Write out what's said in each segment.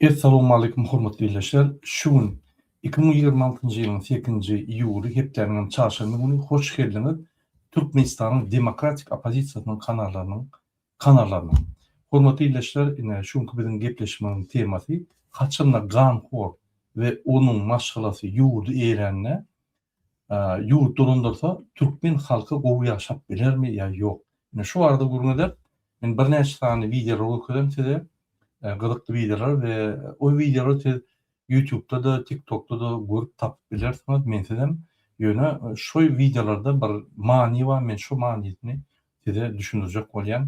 Essalawmaleýkum hormatly ildeşler! Şu gün 2026-njy ýylyň sekizinji iýuly hepdäniňem çarşenbe güni hoş geldiňiz Türkmenistanyň demokratik oppozisiýasynyň kanallarynyň kanallaryna. Hormatly ildeşler ine şu günki biziň gepleşigimiziň temasy haçanda ganhor we onuň maşgalasy ýurdy eýelände ýurt dolandyrsa türkmen halky gowy ýaşap bilermi ýa ýok? Ine şu barada gürrüň ederis. Men birnäçe sany wideolar görkezerin size. Gyzykly wideolar we o wideolary siz YouTube'da-da, TikTok'da-da görüp tapyp bilersiňiz mensizem. Ýöne şu wideolarda bir many bar, men şu manysyny size düşündirjek bolýan.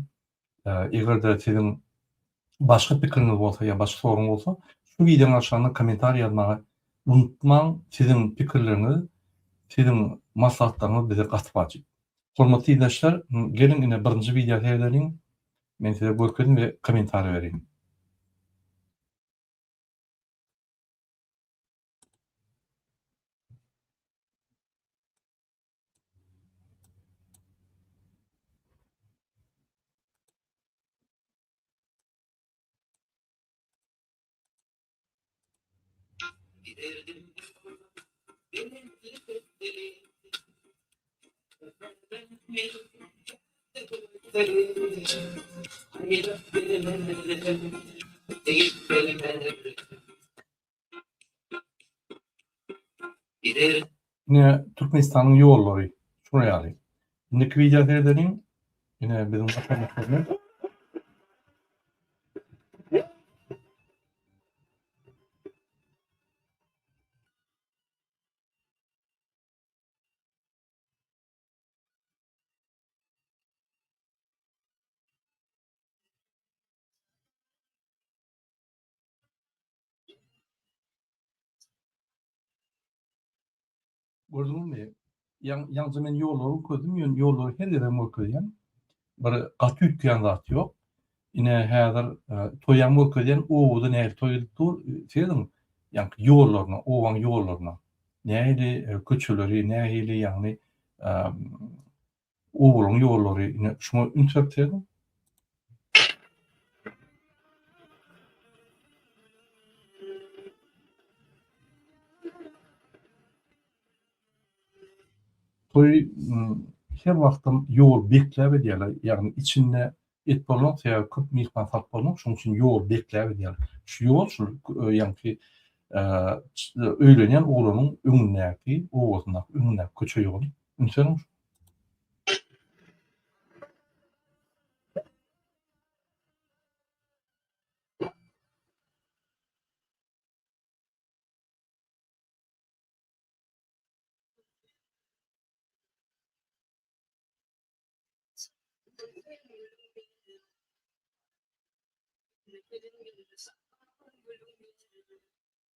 Eger-de siziň başga pikiriňiz bolsa ýa başga soragyňyz bolsa, şu wideonyň aşagynda kommentariý ýazmagy unutmaň. Siziň pikirleriňiz, siziň maslahatlaryňyz bize gaty wajyp. Hormatly ildeşler, geliň ine birinji wideo seredeliň. Men size görkezin we kommentariý berin. Ine Türkmenistanyň ýollary şular ýaly. Indiki wideo seredeliň. Ine biziň watandaşlarymyz. Gördüňizmi? Ýaňja men ýollary görkezdim, ýöne ýollary her gezek görkezýän. Bir gaty üýtgän zat ýok. Ine häzir toýam görkezýän, obada nähili toý edip dur, serediň, ýaňky ýollaryna, obaň ýollaryna. Nähili köçeleri, nähili ýagny Obalaryň ýollary ine şuňa üns berip serediň. Toý her wagtam ýol bekläp edýärler. Ýagny içinde et bolanok, sebäbi köp myhman salyp bolanok, şonuň üçin ýol bekläp edýärler. Şu ýol şul ýaňky öýlenýän oglanyň öňündäki, obasyndaky öňündäki köçe ýoly. Üns beriň.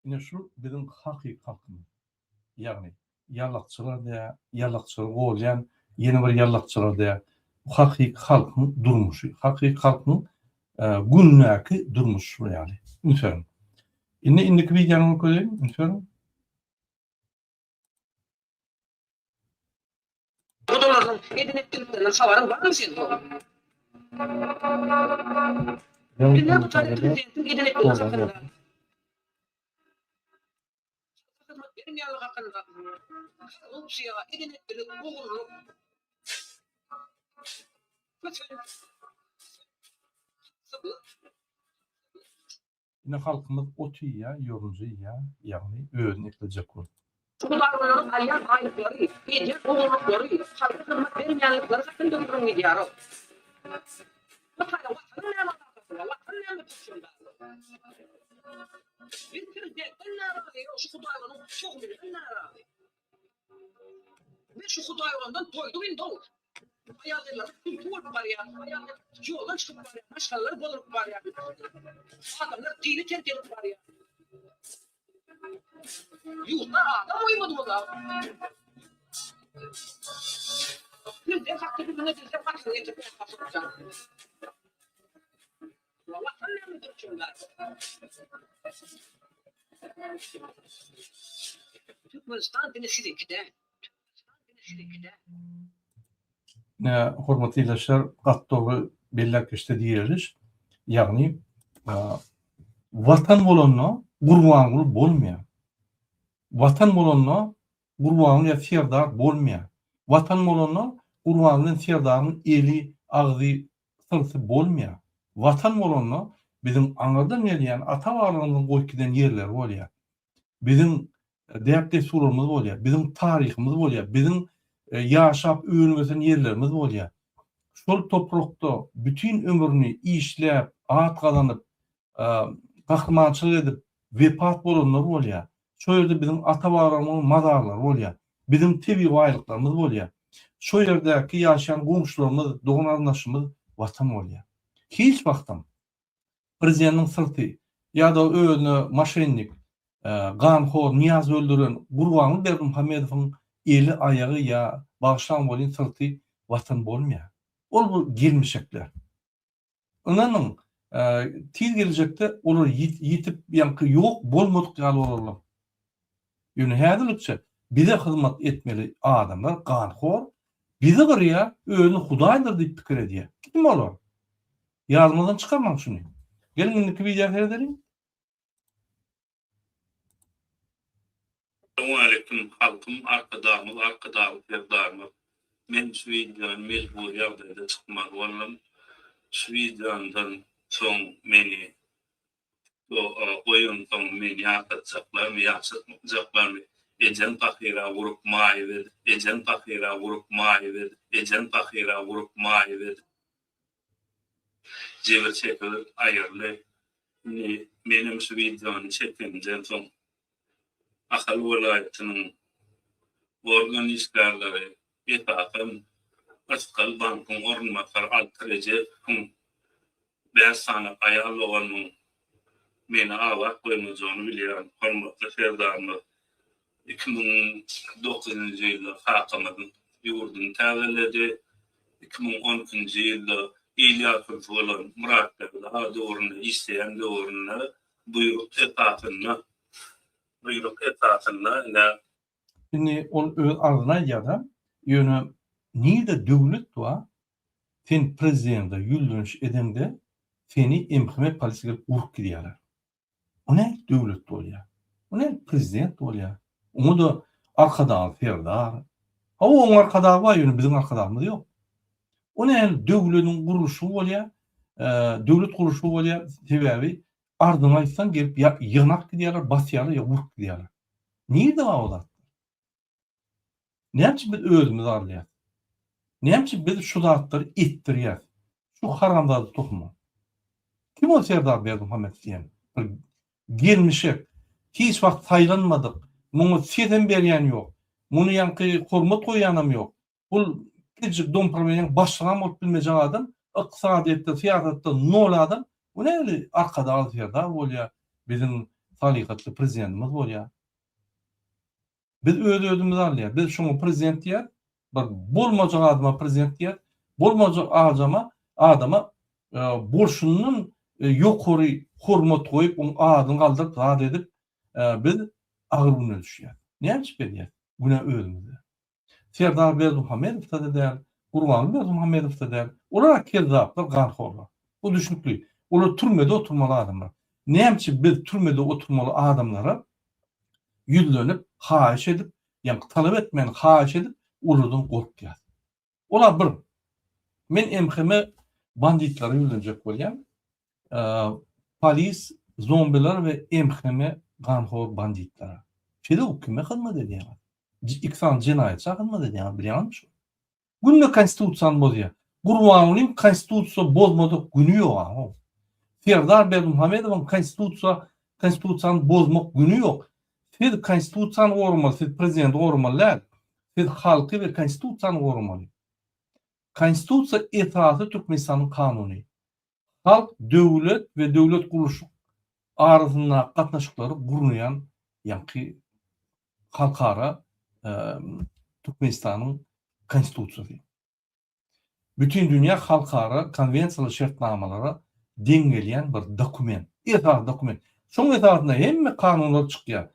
Ine şu biziň hakyky halkymyz. Ýagny ýallakçylar dä, ýallakçylary golýan ýene bir ýallakçylar dä. Bu hakyky halkyň durmuşy, hakyky halkyň gündäki durmuşy şular ýaly. Üns beriň. Indi indiki wideony görkezeýin, üns beriň. Gudalarynyň eden-etdiliklerinden habaryň barmy seniň oglum? Bizler bu taýda prezidentiň eden-etdiligi hakynda, halka hyzmat bermeýänligi hakynda, korrupsiýa, eden-etdilik, ogurlyk, kösençlik, Ine halkymyz ot iýýär, ýorunja iýýär, ýagny özüni eklejek bolup. Şu hudaýhonlaryň alýan aýlyklary, edýän ogurlyklary, halka hyzmat bermeýänlikleri hakynda gürrüň gidýär-ow. Bu taýda Watanyň näme alakasy bar? Watan näme üçin bar? Biz prezidentden närazy, ýok, şu hudaýhonyň tohumyndan närazy. Biz şu hudaýhondan doýduk indi-ow. Aýal-gyzlar külki bolup barýar, ýoldan çykyp barýar, maşgalalar bozulyp barýar. Adamlar dini terk edip barýar. Ýurtda adam goýmady olar. Prezident hakda gürrüň edilse gaharyň getirip ýa-da. Watan näme üçin bar? Türkmenistan diňe siziňki däl. Ine, hormatly ildeşler, gaty dogry belläp geçdi direliş. Ýagny, Watan bolanda Gurbanguly bolmaýar. Watan bolanda Gurbanguly ýa Serdar bolmaýar. Watan bolanda Gurbanguly bilen Serdaryň eli, agzy, syrty bolmaýar. Watan bolanda biziň aňyrdan gelýän ata-babalarymyzyň goýup giden ýerleri bolýar. Biziň däp-dessurlarymyz bolýar, biziň taryhymyz bolýar, biziň ýaşap önüp-ösen ýerlerimiz bolýar. Şol toprakda bütin ömrüni işläp, at gazanyp, gahrymançylyk edip, wepat bolanlar bolýar. Şo ýerde biziň ata-babalarymyzyň mazarlary bolýar. Biziň tebigy baýlyklarymyz bolýar. Şo ýerdäki ýaşaýan goňşularymyz, dogan-garyndaşymyz Watan bolýar. Hiç wagtam prezidentiň syrty ýa-da özüne moşennik, ganhor Nyýazowy öldüren Gurbanguly Berdimuhamedowyň eli, aýagy ýa bagyşlaň welin syrty Watan bolmaýar. Ol bu gelmişekler. Ynanyň, tiz gelejekde olar ýitip, ýaňky ýok bolmadyk ýaly bolarlar. Ýöne häzirlikçe bize hyzmat etmeli adamlar ganhor, bizi gyrýar, özüni hudaýdyr diýip pikir edýär. Kim olar? Ýadyňyzdan çykarmaň şuny. Geliň indiki wideo seredeliň. Salowmaleýkim halkym Arkadagymyz Arkadagly Serdarymyz men şu wideony mejbury ýagdaýda çykmaly boldum şu wideondan soň meni goýansoň meni ýatlatjaklarmy ýaşatmajaklarmy ejem pahyra urup maýyp edip ejem pahyra urup maýyp edip ejem pahyra urup maýyp edip Jebir çekip aýyrly. Indi menem şu wideony çekenimden soň Ahal welaýatynyň organ işgärleri, esasan Yrsgal bankyň orunbasary Alty Rejepowyň bäş sany aýal doganynyň meni abat goýmajagyny bilýän hormatly Serdarymyz 2009-njy ýylda kakamyzyň ýurduny täzeledi. 2012-nji ýylda il ýaşulusy bolan Myratberdi aga döwründe işleýän döwründe buýruk esasynda buýruk esasynda ine, Indi ol öz arzyny aýdýar-da, ýöne nirde döwlet bar, sen prezidente ýüzleniş edeňde seni MHM polisiýa gelip urup gidýärler. O nähili döwlet bolýar? O nähili prezident bolýar? Oňa-da Arkadagly Serdar. Hawa, oň Arkadagy bar, ýöne biziň Arkadagymyz ýok. O nähili döwlediň gurluşygy bolýar? Döwlet gurluşygy bolýar, sebäbi arzyňy aýtsaň gelip ýa ýygnap gidýärler, basýarlar ýa urup gidýärler. Nirde bar o zatlar? Näme üçin biz özümizi alýas? Näme üçin biz şu zatlary etdirýäs? Şu haramzada tohuma. Kim ol Serdar Berdimuhamedow diýen? Bir gelmişek, hiç wagt saýlanmadyk, muňa sesem berýän ýok. Muny ýaňky hormat goýýanam ýok. Bul kiçijik domprowleniýaň başlygam bolup bilmejek adam, ykdysadyýetde, syýasatda nol adam. Bu nähili Arkadagly Serdar bolýar, biziň salyhatly prezidentimiz bolýar? Biz öz-özümizi alýar. Biz şoňa prezident diýýäris. Bir bolmajak adama prezident diýýäris. Bolmajak adama adama bolşundan ýokary hormat goýup, oň adyny galdyryp, zat edip, biz agyr güne düşýäris. Näme üçin berýäris? Günä özümizde. Serdar Berdimuhamedowda-da däl, Gurbanguly Berdimuhamedowda däl. Olar-a kezzaplar, ganhorlar. Bu düşnükli. Olar türmede oturmaly adamlar. Näme üçin biz türmede oturmaly adamlara ýüzlenip, haýyş edip, ýagny talap etmän haýyş edip, olardan gorkýas. Olar bir. Men MHM banditlere ýüzlenjek bolýan. Polis, zombiler we MHM ganhor banditlere. Siz kime hyzmat edýäňiz? Iki sany jenaýatça hyzmat edýäňiz, bilýäňizmi şony? Günde konstitusiýany bozýar. Gurbangulyň konstitusiýa bozmadyk güni ýok aho. Serdar Berdimuhamedowyň konstitusiýa konstitusiýany bozmak güni ýok. Siz konstitusiýany goramaly, siz prezidenti goramaly däl. Siz halky we konstitusiýany goramaly. Konstitusiýa esasy Türkmenistanyň kanuny. Halk döwlet we döwlet gurluşyk arasyndaky gatnaşyklary gurnaýan ýaňky halkara Türkmenistanyň Konstitusiýasy. Bütindünýä halkara konwensiýalar şertnamalara deň gelýän bir dokument, esasy dokument. Şoň esasynda hemme kanunlar çykýar.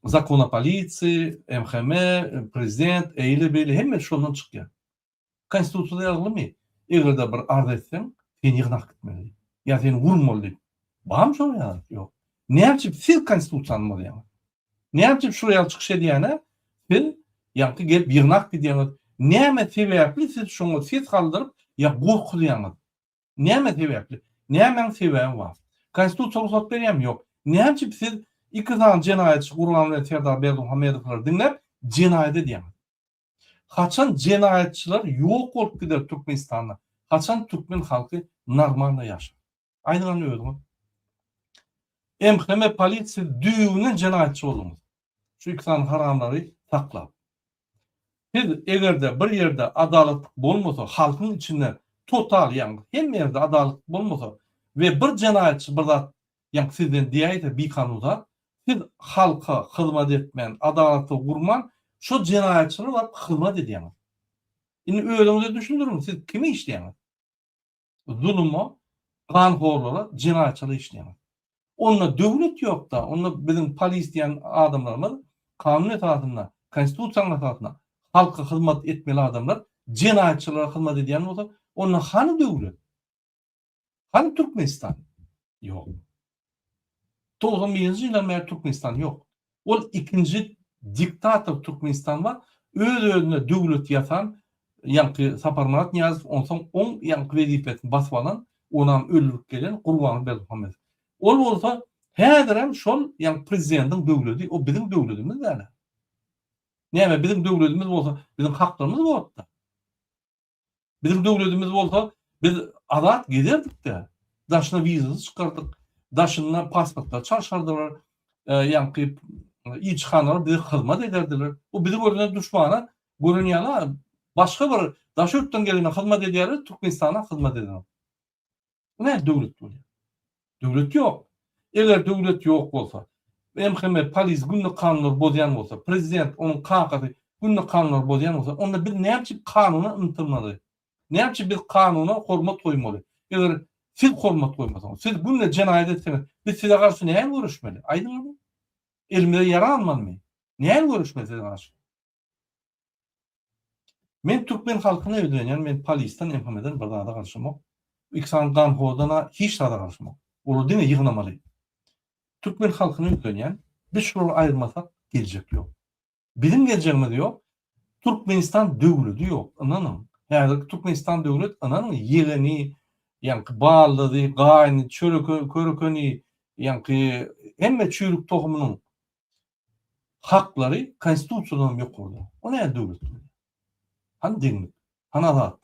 Zakon o polisiýi, MHM, prezident, eýle-beýle hemmesi şondan çykýar. Konstitusiýada ýazgylymy? Eger-de bir arz etseň, seni ýygnak gitmeli diýip. Ýa seni urmaly diýip. Barmy şolar ýaly? Ýok. Näme üçin siz konstitusiýany bozýaňyz? Näme üçin şular ýaly çykyş edýäne siz ýaňky gelip ýygnak gidýäňiz? Näme sebäpli siz şoňa ses galdyryp ýa gorkuzýaňyz? Näme sebäpli? Nämäň sebäbi bar? Konstitusiýa rugsat berýärmi? Ýok. Näme üçin siz iki sany jenaýatçy Gurban bilen Serdar Berdimuhamedowlary diňläp jenaýat edýäňiz? Haçan jenaýatçylar ýok bolup gider Türkmenistanda? Haçan türkmen halky normalno ýaşar? Aýdyň hany özüňiz. MHM polisiýa siz düýbünden jenaýatçy bolduňyz. Şu iki sany haramlary saklap. Siz egerde bir ýerde adalatlyk bolmasa, halkyň içinde total ýagny hemme ýerde adalatlyk bolmasa we bir jenaýatçy bir zat ýagny sizden diýäýse bikanun zat, siz halka hyzmat etmän, adalaty gurman şo jenaýatçylara baryp hyzmat edýäňiz. Indi özüňize düşündiriň siz kime işleýäňiz? Zuluma, ganhorlara, jenaýatçylara işleýäňiz. Onda döwlet ýokda, onda biziň polis diýen adamlarymyz kanun esasynda, konstitusiýanyň esasynda halka hyzmat etmeli adamlar jenaýatçylara hyzmat edýän bolsa, onda hany döwlet? Hany Türkmenistan? Ýok. 91-nji ýyldan bäri Türkmenistan ýok. Ol ikinji diktator Türkmenistan bar. Öz-özüne döwlet ýasan ýaňky Saparmyrat Nyýazow onsoň oň ýaňky wezipesini basyp alan, onam öldürip gelen Gurbanguly Berdimuhamedow. Ol bolsa häzirem şol ýaňky prezidentiň döwledi, o biziň döwledimiz däl-ä. Näme biziň döwledimiz bolsa biziň haklarymyz bordy-da. Biziň döwletimiz bolsa biz azat gezerdik-de, daşyna wizasyz çykardyk, daşynda pasportlar çalşardylar, ýaňky ilçihanalar bize hyzmat ederdiler. Bu bizi görende duşmana gören ýaly başga bir daşary ýurtdan gelene hyzmat edýärler, Türkmenistana hyzmat edenok. Bu nähili döwlet bolýar? Döwlet ýok. Eger döwlet ýok bolsa, MHM, polis günde kanunlary bozýan bolsa, prezident, onuň kakasy günde kanunlary bozýan bolsa, onda biz näme üçin kanuna ymtylmaly? Näme üçin biz kanuna hormat goýmaly? Eger siz hormat goýmasaňyz, siz günde jenaýat etseňiz, biz size garşy nähili göreşmeli? Aýdyň hany. Elimize ýarag almalymy? Nähili göreşmeli size garşy? Men türkmen halkyna ýüzlenýän men polisden MHM-den bir zada garşymok. Iki sany ganhordan-a hiç zada garşymok. Olary diňe ýygnamaly. Türkmen halkyna ýüzlenýän biz şulary aýyrmasak geljek ýok. Biziň geljegimiz ýok. Türkmenistan döwledi ýok. Ynanyň. Häzirki Türkmenistan döwlet ynanyň ýegeni, ýaňky baldyzy, gaýny, çöreke, körekeni, ýaňky hemme çüýrük tohumynyň haklary konstitusiýadan hem ýokarda. O näme döwlet bolýar? Hany deňlik? Hany azatlyk?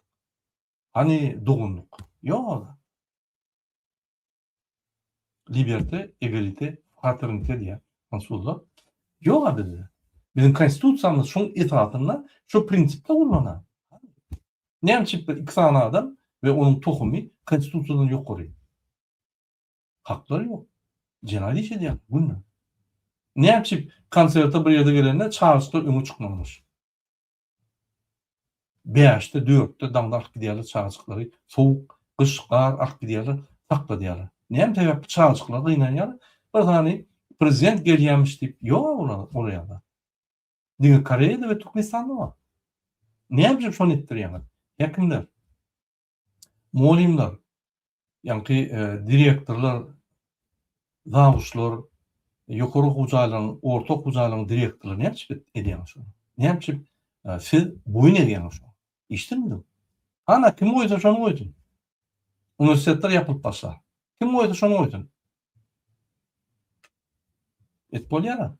Hany doganlyk? Ýok o zat. Liberte, egalite, fraternite diýýär fransuzlar. Ýok-a bizde. Biziň konstitusiýamyz şoň esasynda, şo prinsipde gurlan-a. Näme üçin bir iki sany adam we onuň tohumy konstitusiýadan ýokary? Haklary ýok. Jenaýat iş edýärler günde. Näme üçin konserte bir ýerde gelende çagajyklar öňe çykmalymyş. Bäşde, dörtde daňda alyp gidýärler çagajyklary. Sowuk, gyş, gar alyp gidýärler, sakladýarlar. Näme sebäpli çagajyklar gynanýar? Bir sany prezident gelýärmiş diýip, ýok olar ol ýerde. Diňe Koreýada we Türkmenistanda bar. Näme üçin şony etdirýäňiz? Häkimler. Mugallymlar, ýaňky direktorlar, zawuçlar, ýokary okuw jaýlaryň, orta okuw jaýlaryň direktorlary näme üçin edýäňiz şony? Näme üçin siz boýun egýäňiz şoňa? Eşitdiňizmi? Hana kim goýsa şony goýsun. Uniwersitetler ýapylyp başlar. Kim goýsa şony goýsun. Et bolýar-a.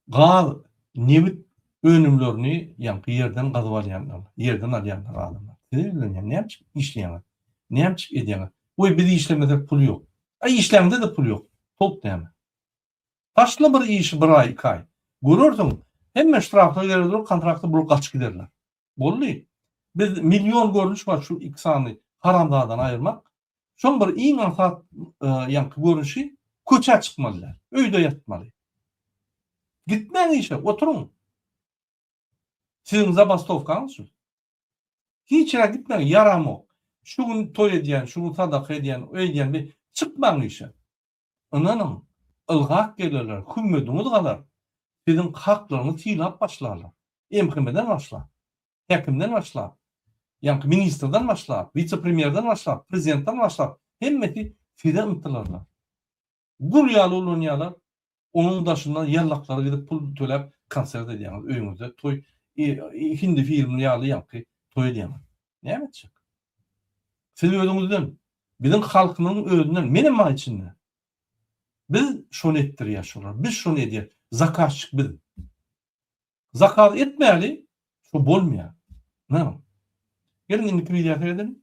Gaz, nebit önümlerini ýaňky ýerden gazyp alýanlar, ýerden alýanlar adamlar. Size ýüzlenýän, näme üçin işleýäňiz? Näme üçin edýäňiz? Goý biz işlemesek pul ýok. A işläňde-de pul ýok. Tolk näme? Taşla bir işi bir aý, iki aý. Görersiň, hemme ştraflar geler, kontrakta bul gaçyp giderler. Boldy. Biz million görnüş bar şu iki sany haramzadany aýyrmak. Şoň bir iň aňsat ýaňky görnüşi köçä çykmaly däl. Öýde ýatmaly. Gitmäň işe, oturyň. Siziň zabastowkaňyz şu. Hiç ýere gitmäň, ýaramok. Şu gün toý edýän, şu gün sadaka edýän, öýdýän, bir çykmaň işe. Ynanyň, ylgap gelerler, hümmediňiz galar. Siziň haklaryňyzy sylap başlarlar. MHM-den başlap, häkimden başlap, ýaňky ministrden başlap, wise-premýerden başlap, prezidentden başlap, hemmesi. Size ymtylarlar. Gul ýaly ulanýarlar. Onuň daşyndan ýallaklara gidip pul töläp konsert edýäňiz öýüňizde toý hindi filmli ýaly ýaňky toý edýäňiz. Näme etjek? Siz özüňizden, biziň halkymyzyň özünden, menem bar içinde. Biz şony etdirýäs şolara. Biz şony edýäs. Zakazçyk biz. Zakaz etmäli, şo bolmaýar. Näme? Geliň indiki wideo seredeliň.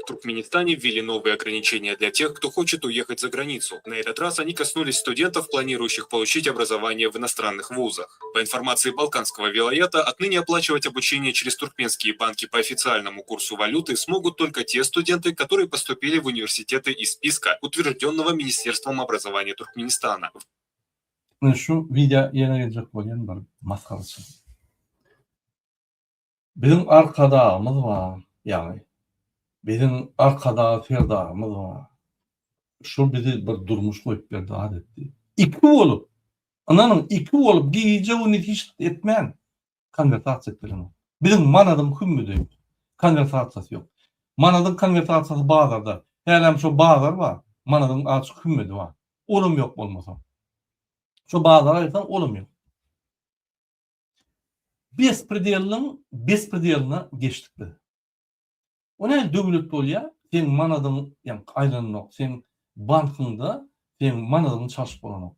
В Туркменистане ввели новые ограничения для тех, кто хочет уехать за границу. На этот раз они коснулись студентов, планирующих получить образование в иностранных вузах. По информации Балканского вилаята, отныне оплачивать обучение через туркменские банки по официальному курсу валюты смогут только те студенты, которые поступили в университеты из списка, утвержденного Министерством образования Туркменистана. Ine şu wideo ýene geljek bolýan bir masgaraçylyk. Biziň Arkadagymyz bar, ýagny biziň Arkadag Serdarymyz bar. Şol bizi bir durmuş goýup berdi, zat etdi. Iki bolup, ynanyň iki bolup gije-gündiz hiç zat etmän konwertasiýa edip bilenok. Biziň manadyň hümmedi ýok. Konwertasiýasy ýok. Manadyň konwertasiýasy bazarda. Hälem şo bazar bar. Manadyň azajyk hümmedi bar. Olam ýok bolmasa. Şo bazara aýyrsaň olam ýok. Bespredelniň bespredeline geçdik biz. O nähili döwlet bolýar? Seň manadyň ýaňky aýlananok, seň bankyňda seň manadyňy çalşyp bolanok.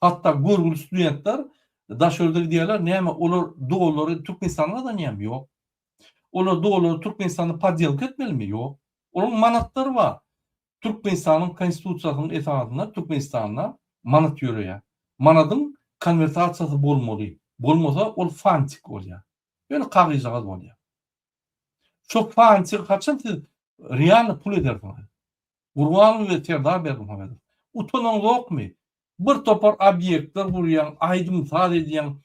Hatda görgüli studentler daş ýerde gidýärler, näme olar dollary Türkmenistanda gazanýarmy? Ýok. Olar dollary Türkmenistanda poddelka etmelimi? Ýok. Olaryň manatlary bar. Türkmenistanyň Konstitusiýasynyň esasynda Türkmenistanda manat ýöreýär. Manadyň konwertasiýasy bolmaly. Bolmasa ol fantik bolýar. Ýöne kagyzjagaz bolýar. Şo fantigi haçan siz realny pul edersiňiz? Gurbanguly we Serdar Berdimuhamedow. Utanaňzokmy? Bir topar obýektler gurýaň, aýdym-saz edýäň,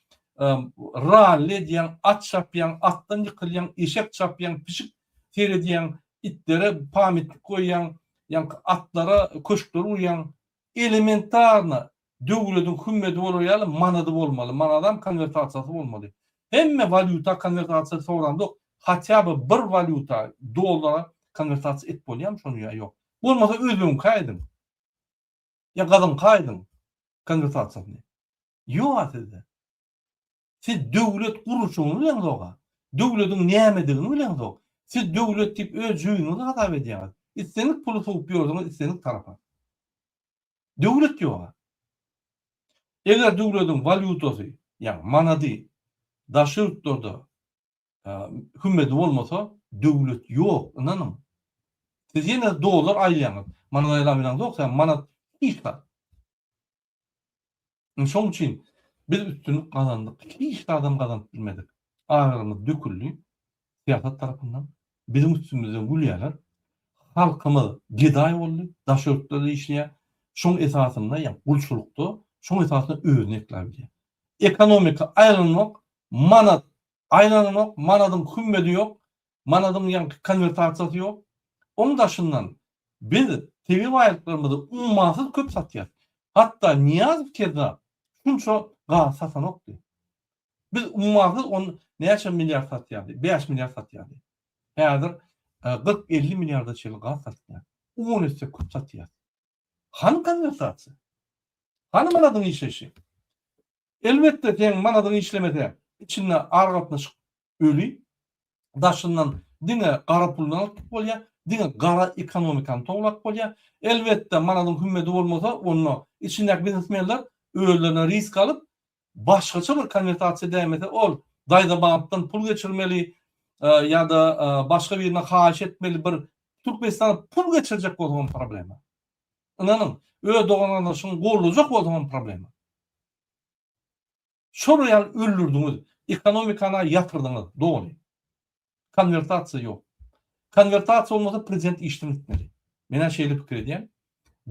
ralli edýäň, at çapýaň, atdan ýykylýaň, eşek çapýaň, pişik seredýäň, itlere pamitnik goýýaň, ýaňky atlara köşkler gurýaň. Elementarno döwlediň hümmedi bolar ýaly manady bolmaly, manadam konwertasiýasy bolmaly. Hemme walýuta konwertasiýa soramzok, hatýa by bir walýuta dollara konwertasiýa edip bolýamy şony ýa ýok. Bolmasa özbegiňkä ediň. Ýa gazyňka ediň konwertasiýasyny. Ýoga sizde. Siz döwlet gurluşygyny bileňzok-a. Döwlediň nämedigini bileňzok. Siz döwlet diýip öz jübiňizi hasap edýäňiz. Islendik puly sowup ýördüňiz islendik tarapa. Döwlet ýok-a. Eger döwlediň walýutasy, ýagny manady daşary ýurtlarda hümmedi bolmasa, döwlet ýok, ynanyň. Siz ýene dollar aýlaýaňyz. Manat aýlap bileňzok, sebäbi manat hiç zat. Indi şoň üçin biz üstünlik gazandyk, hiç zadam gazanyp bilmedik. Agyrymiz döküldi syýasat tarapyndan. Biziň üstümizden gülýärler. Halkymyz gedaý boldy, daş ýurtlarda işleýär. Şoň esasynda, ýa gulçulykda, şoň esasynda özüni ekläp bilýär. Ekonomika aýlananok, manat aýlananok, manadyň hümmedi ýok, Manadyň ýaňky konwertasiýasy ýok. Oň daşyndan biz tebigy baýlyklarymyzy ummasyz köp satýas. Hatda Nyýazow kezzap şunça gaz satanokdy. Biz ummasyz on näçe milliard satýardy? Bäş milliard satýardy. Häzir 40-50 milliarda çenli gaz satýar. On esse köp satýas. Hany konwertasiýa? Hany manadyň işleýşi? Elbetde seň manadyň işlemese içinde aragatnaşyk öli, daşyndan diňe gara puldan alyp bolýar, diňe gara ekonomikany towlap bolýar. Elbetde manadyň hümmedi bolmasa onda içindäki biznesmenler özlerine risk alyp başgaça bir konwertasiýa edäýmese ol daýza bankdan pul geçirmeli ýa-da başga birine haýyş etmeli bir Türkmenistana pul geçirjek bolsaňam problema. Ynanyň, öz dogan-garyndaşyňy gollajak bolsaňam problema. Şol ýaly öldürdiňiz, ekonomikany ýatyrdyňyz doly. Konwertasiýa ýok. Konwertasiýa bolmasa prezident işden gitmeli. Men-ä şeýle pikir edýän.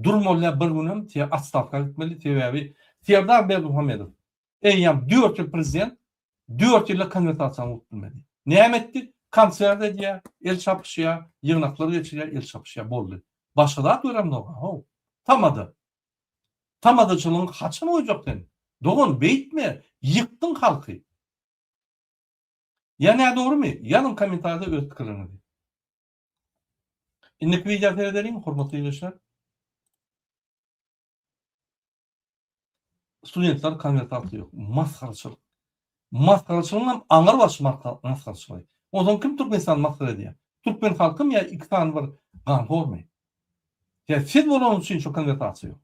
Durmaly bir günem otstawka gitmeli, sebäbi Serdar Berdimuhamedow eýýäm dört ýyl prezident, dört ýylda konwertasiýany gurup bilmedi. Näme etdi? Konsert edýär, el çapyşýar, ýygnaklar geçirýär, el çapyşýar, boldy. Başga zat göremzok-a, how. Tamada. Tamadaçylygyňy haçan goýjak sen? Dogan, beýtme, ýykdyň halky. Ýa nädogrymy? Ýazyň kommentariýada öz pikirleriňizi. Indiki wideo seredeliň, hormatly ildeşler. Studentler konwertasiýa ýok. Masgaraçylyk. Masgaraçylygyň hem aňyr başy masgaraçylygy. Onsoň kim Türkmenistany masgara edýär? Türkmen halkymy ýa iki sany bir ganhormy? Ýa siz bolanyňyz üçin şu konwertasiýa ýok.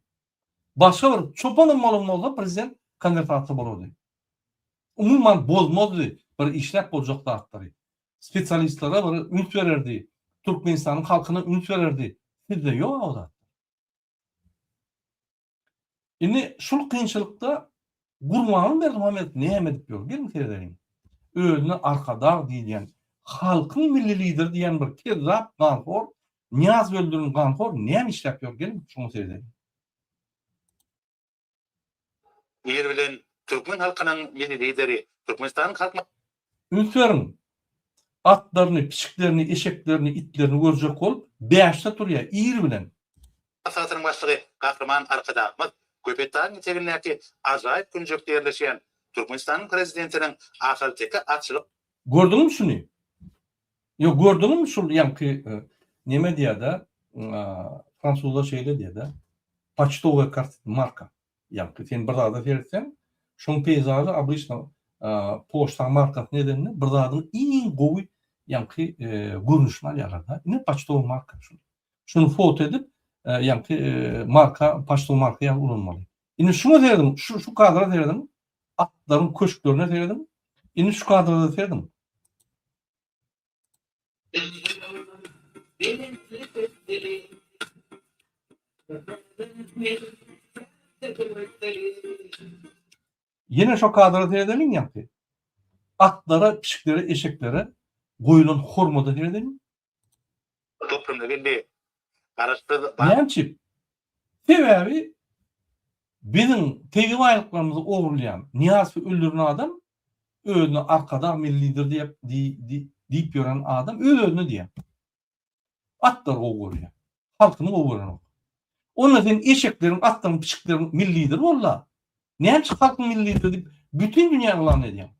Başga bir çopanam bolan bolsa prezident konwertasiýa bolardy. Umuman bozmazdy bir işläp boljak zatlary. Spesialistlere bir üns bererdi. Türkmenistanyň halkyna üns bererdi. Sizde ýok o zatlar. Indi şul kynçylykda Gurbanguly Berdimuhamedow näme edip ýör? Geliň seredeliň. Özüne Arkadag diýilýän, halkyň milli lideri diýýän bir kezzap ganhor, Nyýazowy öldüren ganhor näme işläp ýör? Geliň şoňa seredeliň. Ir bilen türkmen halkynyň Milli Lideri, Türkmenistanyň Halk. Üns beriň! Atlaryny, pişiklerini, eşeklerini, itlerini görjek bolup, bäşde turýar, ir bilen. Maslahatynyň Başlygy Gahryman Arkadagymyz Köpetdagyň etegindäki ajaýyp künjekde ýerleşýän Türkmenistanyň Prezidentiniň ahalteke atçylyk. Gördüňmi şuny? Ýok, gördüňmi şul ýaňky neme diýýär-de, fransuzlar şeýle diýýär-de, poçtowaýa kart marka. Ýaňky sen bir zada seretseň, şoň peýzažy obyçno poçta markasyny edende bir zadyň iň gowy ýaňky görnüşini alýarlar-da. Ine poçtowy marka şul. Şuny foto edip, ýaňky marka, poçtowy marka ýaly ulanmaly. Indi şuňa serediň, şu şu kadra serediň, atlaryň köşklerine serediň. Indi şu kadra-da serediň. Ýene şo kadra seredeliň ýaňky. Atlara, pişiklere, eşeklere goýulan hormata seredeliň. Toplumda geldi. Garaşsyz Näme üçin? Sebäbi biziň tebigy baýlyklarymyzy ogurlaýan, Nyýazowy öldüren adam özüne Arkadag milli lider diýip diýip ýören adam öz-özüne diýýär. Atlary gowy görýär. Halkyny gowy görenok. Onda sen eşekleriň, atlaryň, pişikleriň milli lideri bol-da. Näme üçin halkyň milli lideri diýip bütin dünýä yglan edýäň?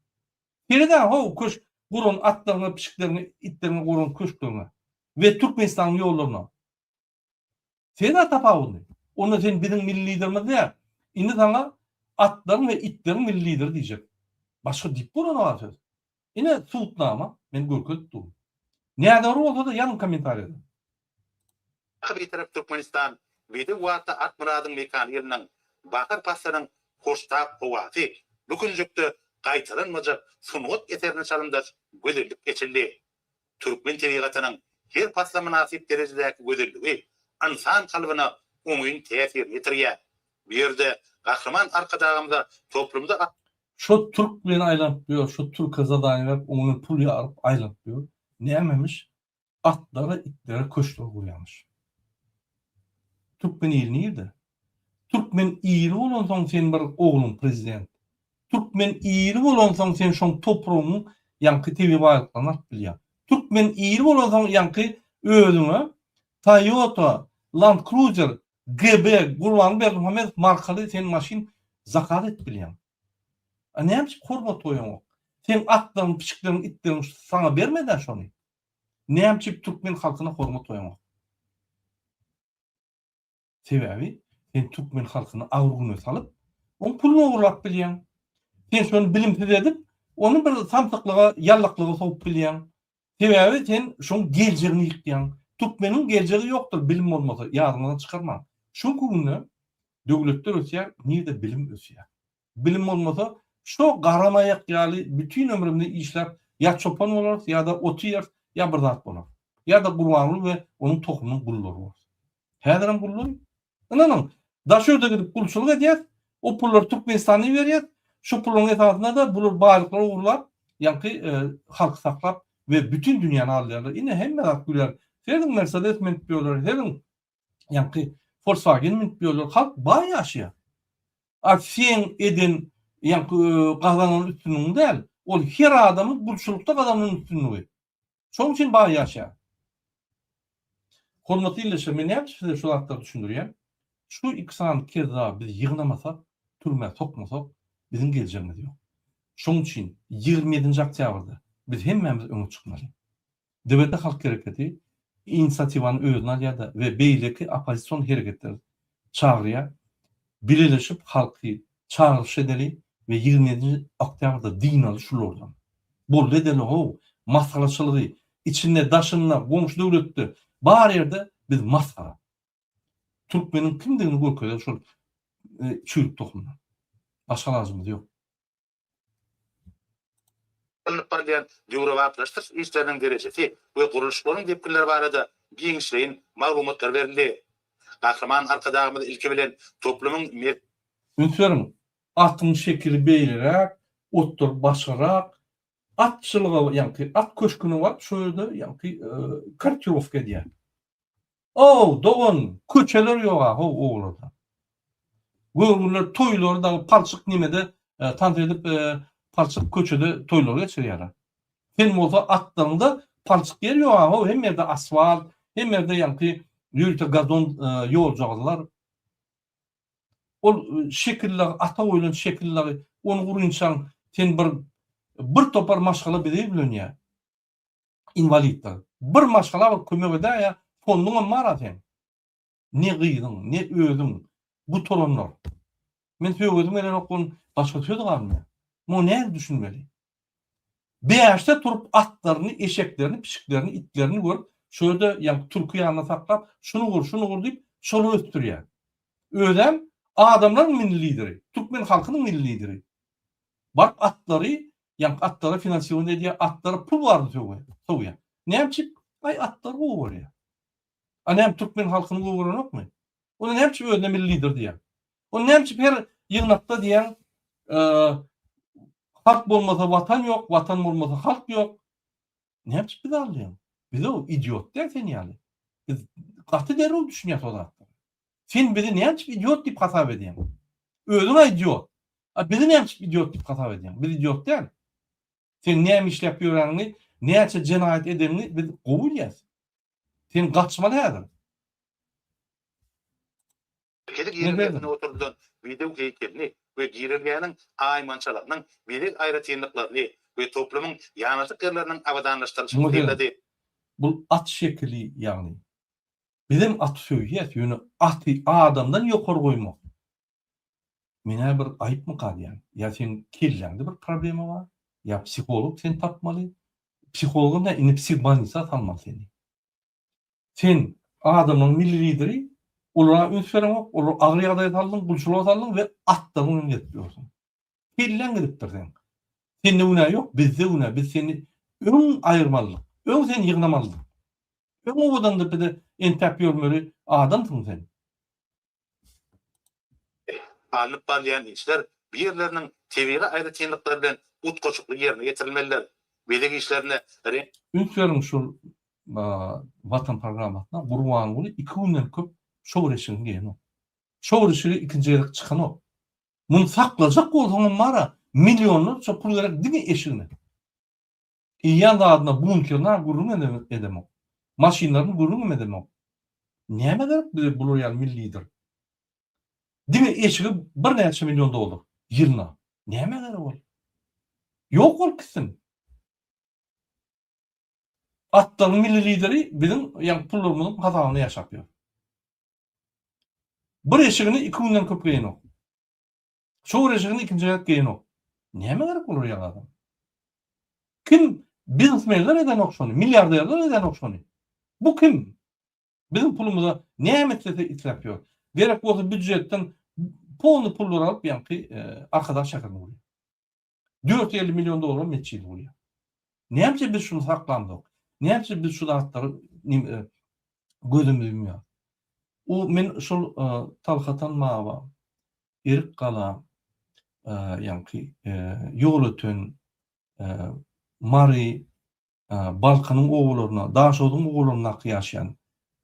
Sered-ä how köşk guran atlaryňa, pişikleriňe, itleriňe guran köşkleriňe we Türkmenistanyň ýollaryna. Sen-ä tapawudyny. Onda sen biziň milli liderimiz däl. Indi saňa atlaryň we itleriň milli lideri diýjek. Başga diýip bolanok-a söz. Ine subutnama, men görkezip durun. Nädogry bolsa-da ýazyň kommentariýada. Baky Bitarap Türkmenistan bedew atly at myradyň mekany ýylynyň bahar paslynyň hoştap howasy bu künjekde gaýtalanmajak sungat eserine çalymdaş gözellik eçildi. Türkmen tebigatynyň her pasla mynasyp derejedäki gözelligi ynsan kalbyna oňyn täsirini ýetirýär. Bu ýerde Gahryman Arkadagymyza toplumda. Şo türk bilen aýlanyp ýör, şo türke zadaniýa berip, oň bilen pul ýaryp aýlanyp ýör. Nämemiş? Atlara, itlere köşkler gurýarmyş. Türkmen ili nirde? Türkmen ili bolansoň sen bir ogluň prezident. Türkmen ili bolansoň sen şoň topragyň ýaňky tebigy baýlyklaryny alyp bilýäň. Türkmen ili bolansoň ýaňky özüňe Toyota Land Cruiser GB Gurbanguly Berdimuhamedow markaly sen maşyn zakaz edip bilýäň. A näme üçin hormat goýaňok? Seň atlaryň, pişikleriň, itleriň saňa bermedä şony. Näme üçin türkmen halkyna hormat goýaňok? Sebäbi sen türkmen halkyny agyr güne salyp, oň puluny ogurlap bilýäň. Sen şony bilimsiz edip, ony bir samsyklyga, ýallaklyga sowup bilýäň. Sebäbi sen şoň geljegini ýykýaň. Türkmeniň geljegi ýokdur bilim bolmasa, ýadyňyzdan çykarmaň. Şu günde döwletler ösýär, nirde bilim ösýär. Bilim bolmasa, şo garamaýak ýaly bütin ömrümizi işläp ýa çopan bolarys, ýa-da ot iýeris, ýa bir zat bolarys. Ýa-da Gurbanguly we onuň tohumynyň gullary bolarys. Häzirem gullary. Ynanyň, daş ýurda gidip gulçulyk edýäs, o pullary Türkmenistana iberýäs, şo pullaryň esasynda-da bular baýlyklary ogurlap, ýaňky halky saklap we bütin dünýäni alýarlar. Ine hemme zat gülýär. Serediň Mersedes münüp ýörler, serediň ýaňky Volkswagen münüp ýörler, halk baý ýaşaýar. A seň eden ýaňky gazanan üstünligiň däl, ol her adamyň gulçulykda gazanan üstünligi. Şonuň üçin baý ýaşaýar. Hormatly ildeşler, men näme üçin size şu zatlary düşündirýän? Şu iki sany kezzaby biz ýygnamasak, türmä sokmasak, biziň geljegimiz ýok. Şonuň üçin 27-nji oktýabrda. Biz hemmämiz öňe çykmaly. DWT Halk Hereketi inisiatiwany özüne alýar-da we beýleki oppozision hereketleri çagyrýar. Bileleşip halky çagyryş edeli we 27-nji oktýabrda dynaly şulardan. Boldy edeli how, masgaraçylygy içinde, daşynda, goňşy döwletde bar ýerde biz masgara. Türkmeniň kimdigini görkezeli şol çüýrük tohumdan. Başga alajymyz ýok. Alnyp barylýan döwrebaplaşdyryş işleriniň derejesi we gurluşyklaryň depginleri barada giňişleýin maglumatlar berildi. Gahryman Arkadagymyz ilki bilen toplumyň mer. Üns beriň, atyň şekili beýleräk, otlar başgarak, atçylyga ýaňky at köşgüne baryp şo ýerde ýaňky kortirowka edýär. Ow, dogan, köçeler ýog-a how obalarda. Görgüliler toýlary dagy palçyk nemede tans edip palçyk köçede toýlary geçirýärler. Sen bolsa atlaryňda palçyk ýer ýog-a how hemme ýerde asfalt, hemme ýerde ýaňky ýörite gazon ýoljagazlar. Ol şekil dagy ata goýlan şekil dagy ony gurynçaň sen bir bir topar maşgala bize ýüzlenýär. Inwalidler. Bir maşgala bir kömek edäýä fonduňam bar-a seň. Ne gyzyň, ne özüň gutaranlar. Men sögesim gelenok ol başga söz galmaýar. Muňa nädip düşünmeli? Bäşde turup atlaryny, eşeklerini, pişiklerini, itlerini görüp, şo ýerde ýaňky türki ýanynda saklap, şuny gur, şuny gur diýip, şolary ösdürýär. Özem adamlaryň milli lideri, türkmen halkynyň milli lideri. Baryp atlary, ýaňky atlara finansirowaniýe edýär, atlara pul baryny sowýar. Näme üçin? Aý atlary gowy görýär. A näme türkmen halkyny gowy görenokmy? Onda näme üçin özüne milli lider diýýär? Onda näme üçin her ýygnakda diýýän halk bolmasa watan ýok, watan bolmasa halk ýok. Näme üçin bizi aldaýaň? Biz o idiot däl sen ýaly. Biz gaty derrew düşünýäs o zatlara. Sen bizi näme üçin idiot diýip hasap edýäň? Özüň-ä idiot. A bizi näme üçin idiot diýip hasap edýäň? Biz idiot däl. Sen näme işläp ýöreniňi, näçe jenaýat edeniňi biz gowy bilýäs. Sen gaçmaly häzir. Merkezi girelgesinde oturdylan bedew heýkelini we girelgäniň aýmançalarynyň bezeg aýratynlyklaryny we toplumyň ýanaşyk ýerleriniň abadanlaşdyrylyşyny synlady. Bul at şekili ýagny. Bizem aty söýýäs ýöne aty adamdan ýokary goýmak menä bir aýypmyka diýýän. Ýa seň kelläňde bir problema bar, ýa psiholog seni tapmaly. Psihologam däl indi psihbolnisa salmaly seni. Sen adamlaryň milli lideri, olara üns bereňok, olary agyr ýagdaýa saldyň, gulçulyga saldyň we atlaryň bilen gezip ýörsüň. Kelläň gidipdir seň. Sende günä ýok, bizde günä, biz seni öň aýyrmalydyk, öň seni ýygnamalydyk. Öň owadan depede entäp ýörmeli adamsyň sen. Alnyp barylýan işler bu ýerleriniň tebigy aýratynlyklary bilen utgaşykly ýerine ýetirilmelidir. Bezeg işlerinde reňk. Üns beriň şol Watan programmasyna Gurbanguly iki günden köp şo bir eşigini geýenok. Şo bir eşigi ikinji gezek çykanok. Muny saklajak bolsaňam bara millionlarça pul gerek diňe eşigine. Iýýän zadyna bunkerine gürrüň edemok. Maşynlaryny gürrüňem edemok. Nämä gerek bize bular ýaly milli lider? Diňe eşigi birnäçe million dollar ýylyna. Nämä gerek ol? Ýok bolup gitsin. Atlaryň milli lideri biziň ýaňky pullarymyzyň hasabyna ýaşap ýör. Bir eşigini iki günden köp geýenok. Şo bir eşigini ikinji gezek geýenok. Nämä gerek olar ýaly adam? Kim biznesmenler edenok şony, milliarderler edenok şony. Bu kim? Biziň pulumyza näme islese isläp ýör. Gerek bolsa býujetden polny pullar alyp ýaňky Arkadag şäherini gurýar. 450 million dollara metjidi gurýar. Näme üçin biz şuny saklamzok? Näme üçin biz şu zatlary gözümizi ýumýarys? O men şol Talhatan baba, Erik gala, ýaňky Ýolöten, Mary, Balkanyň obalaryna, Daşogzuň obalaryndaky ýaşaýan,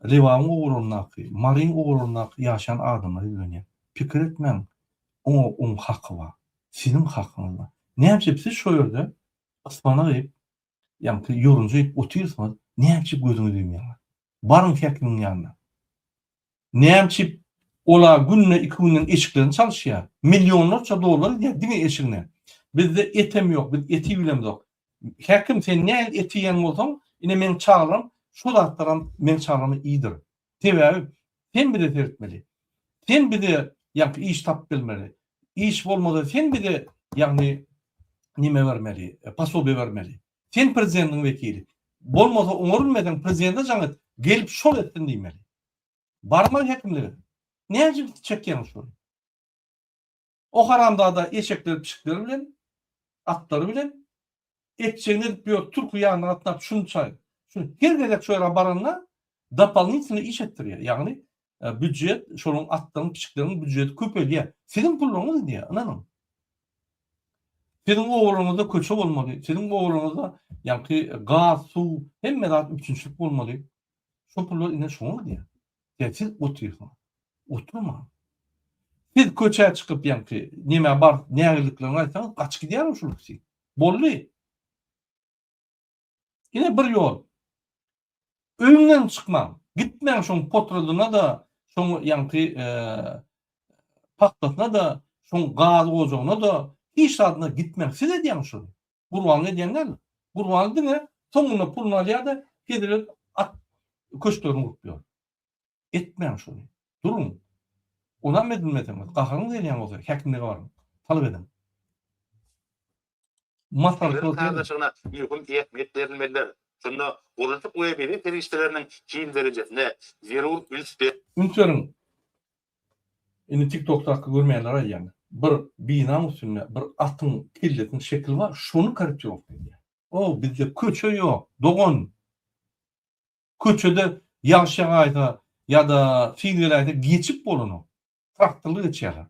Lebabyň obalaryndaky, Maryň obalaryndaky ýaşaýan adamlara ýüzlenýän. Pikir etmäň, oňa oň haky bar. Siziň hakyňyz bar. Näme üçin siz şo ýerde ysmana gyýyp, ýaňky ýorunja iýip otyrsyňyz, näme üçin gözüňizi ýumýaňyz? Baryň häkimiň ýanyna. Näme üçin ola günde iki günden eşiklerini çalyşýar? Millionlarça dollar gidýär diňe eşigine. Bizde etem ýok, biz eti bilemzok. Häkim sen nähili et iýen bolsaň, ine meň çagalarym şo zatlaram meň çagalaryma iýdir. Sebäbi sen bize seretmeli. Sen bize ýaňky iş tapyp bermeli. Iş bolmasa sen bize ýagny nime bermeli, posobiýe bermeli. Sen prezidentiň wekili. Bolmasa oňarylmeseň prezidente jaň et, gelip şol etsin diýmeli. Barmaly häkimlige. Näme çekýäňiz şony? O haramzada eşekleri pişikleri bilen, atlary bilen etjegini edip ýör, türki ýanyna gatnap şuny çaý, şuny her gezek şo ýere baranda dopollnitelnyý iş etdirýär. Ýagny býujet, şolaryň atlaryň, pişikleriň býujeti köpelýär. Siziň pullaryňyz gidýär, ynanyň. Siziň obalaryňyzda köçe bolmaly, siziň obalaryňyzda ýaňky gaz, suw, hemme zat üpjünçilik bolmaly. Şo pullar ine şoňa gidýär. Ýa siz otyrsyňyz. Oturmaň. Siz köçä çykyp ýaňky nemä baryp nägillikleriňi aýtsaňyz gaçyp gidýär şul ikisi. Boldy. Ine bir ýol. Öýüňden çykmaň. Gitmäň şoň potradyna-da, şoň ýaňky pagtasyna-da, şoň gaz ojagyna-da, hiç zadyna gitmäň. Siz edýäňiz şony. Gurbanly edýän däl. Gurbanly diňe soňunda puluny alýar-da, hezil edip at köşklerini gurup ýör. Etmäň şony. Duruň. Onam edinmeseňiz, gaharyňyz gelýän bolsa, häkimlige baryň. Talap ediň. Maslahat sazlaşygyna möhüm ähmiýet berilmelidir. Şunda gurluşyk we bezeg serişdeleriniň hil derejesine zerur üns Üns beriň. Indi TikTokdaky görmeýänlere aýdýan. Bir binaň üstünde bir atyň kellesiniň şekili bar, şony korrektirowka edýär. O bizde köçe ýok, dogan. Köçede ýagyş ýagaýsa ýa-da sil geläýse geçip bolanok. Traktorly geçýärler.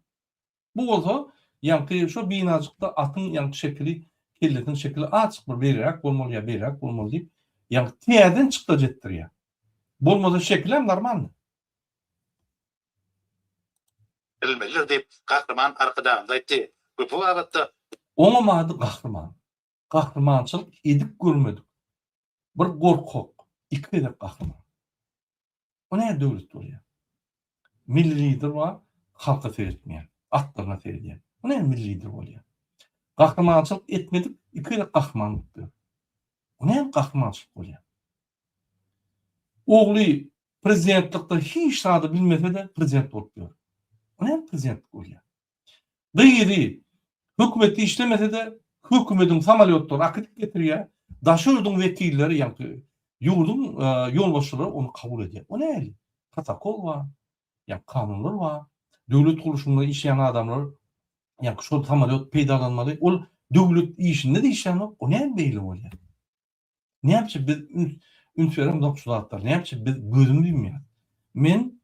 Bu bolsa ýaňky şo binajykda atyň ýaňky şekili, kellesiniň şekili azjyk bir beýleräk bolmaly ýa beýleräk bolmaly diýip, ýaňky täzeden çykdajy etdirýär. Bolmasa şekilem normalny. Berilmelidir diýip, Gahryman Arkadagymyz aýtdy we bu babatda. Oňam ady Gahryman. Gahrymançylyk edip görmedik bir gorkak iki gezek gahryman. O näme döwlet bolýar? Milli lider bar, halka seretmeýän, atlaryna seredýän. O näme milli lider bolýar? Gahrymançylyk etmedik iki gezek gahryman bolup ýör. O näme gahrymançylyk bolýar? Ogly prezidentlikde hiç zady bilmese-de prezident bolup ýör. O näme prezidentlik bolýar? Gyzy hökümetde işlemese-de, hökümediň samolýotlary akydyp getirýär. Daşary ýurduň wekilleri, ýagny ýurduň ýolbaşçylary ony kabul edýär. O nähili? Protokol bar, ýagny kanunlar bar. Döwlet gurluşynda işleýän adamlar ýagny şol samolýot peýdalanmaly. Ol döwlet işinde-de işlänok. O näme beýle bolýar? Näme üçin biz üns beremzok şu zatlara? Näme üçin biz gözümizi ýumýarys? Men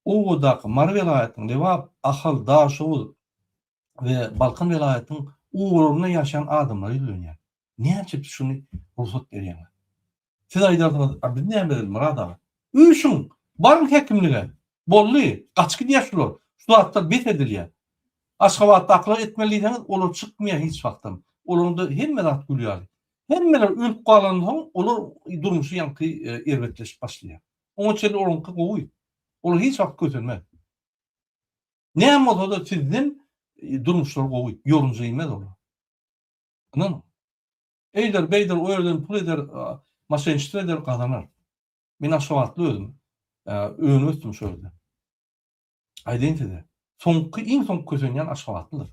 obadaky Mary welaýatynyň Lebap, Ahal, Daşoguz we Balkan welaýatynyň obalarynda ýaşaýan adamlara ýüzlenýän. Näme üçin siz şuny rugsat berýäňiz? Siz aýdarsyňyz, a biz näme edeli Myrat aga? Üýşüň, baryň häkimlige. Boldy, gaçyp gidýär şular. Şu zatlar bes edilýär. Aşgabatdakylar etmeli diýseňiz, olar çykmaýar hiç wagtam. Olaryňda hemme zat gül ýaly. Hemmeler ölüp galansoň, olar durmuşy ýaňky erbetleşip başlaýar. Oňa çenli olaryňky gowy. Olar hiç wagt kösenmez. Näme bolsa-da sizden durmuşlary gowy. Ýorunja iýmez olar. Ynanyň. Eýder, beýder, o ýerden pul eder, maşençilik eder, gazanar. Men aşgabatly özüm. Önüp ösdüm şo ýerde. Aýdaýyn size. Soňky iň soňky kösenýän aşgabatlydyr.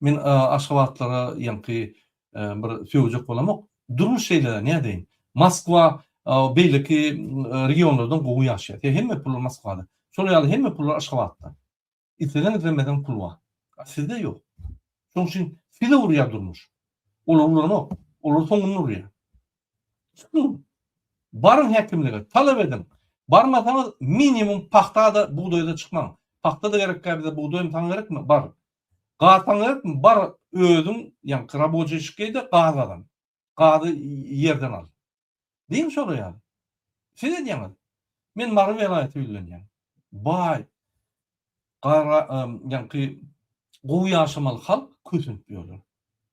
Men aşgabatlara ýaňky bir sögjek bolamok. Durmuş şeýle nädeýin. Moskwa beýleki regionlardan gowy ýaşaýar. Sebäbi hemme pullar Moskwada. Şol ýaly hemme pullar Aşgabatda. Isleseň islemeseň pul bar. A sizde ýok. Şonuň üçin size urýar durmuş. Olar uranok. Olar soňunda urýar. Çykyň. Baryň häkimlige, talap ediň. Barmasaňyz minimum pagta-da, bugdaýda çykmaň. Pagta-da gerekkä bize, bugdaýam saňa gerekmi? Bar. Gaz saňa gerekmi? Bar özüň ýaňky raboçiý eşik geý-de gaz gazan. Gazy ýerden al. Diýiň şolar ýaly. Siz edýäňiz. Men Mary welaýaty ýüzlenýän. Baý, gara, ýaňky gowy ýaşamaly halk kösenip ýörler.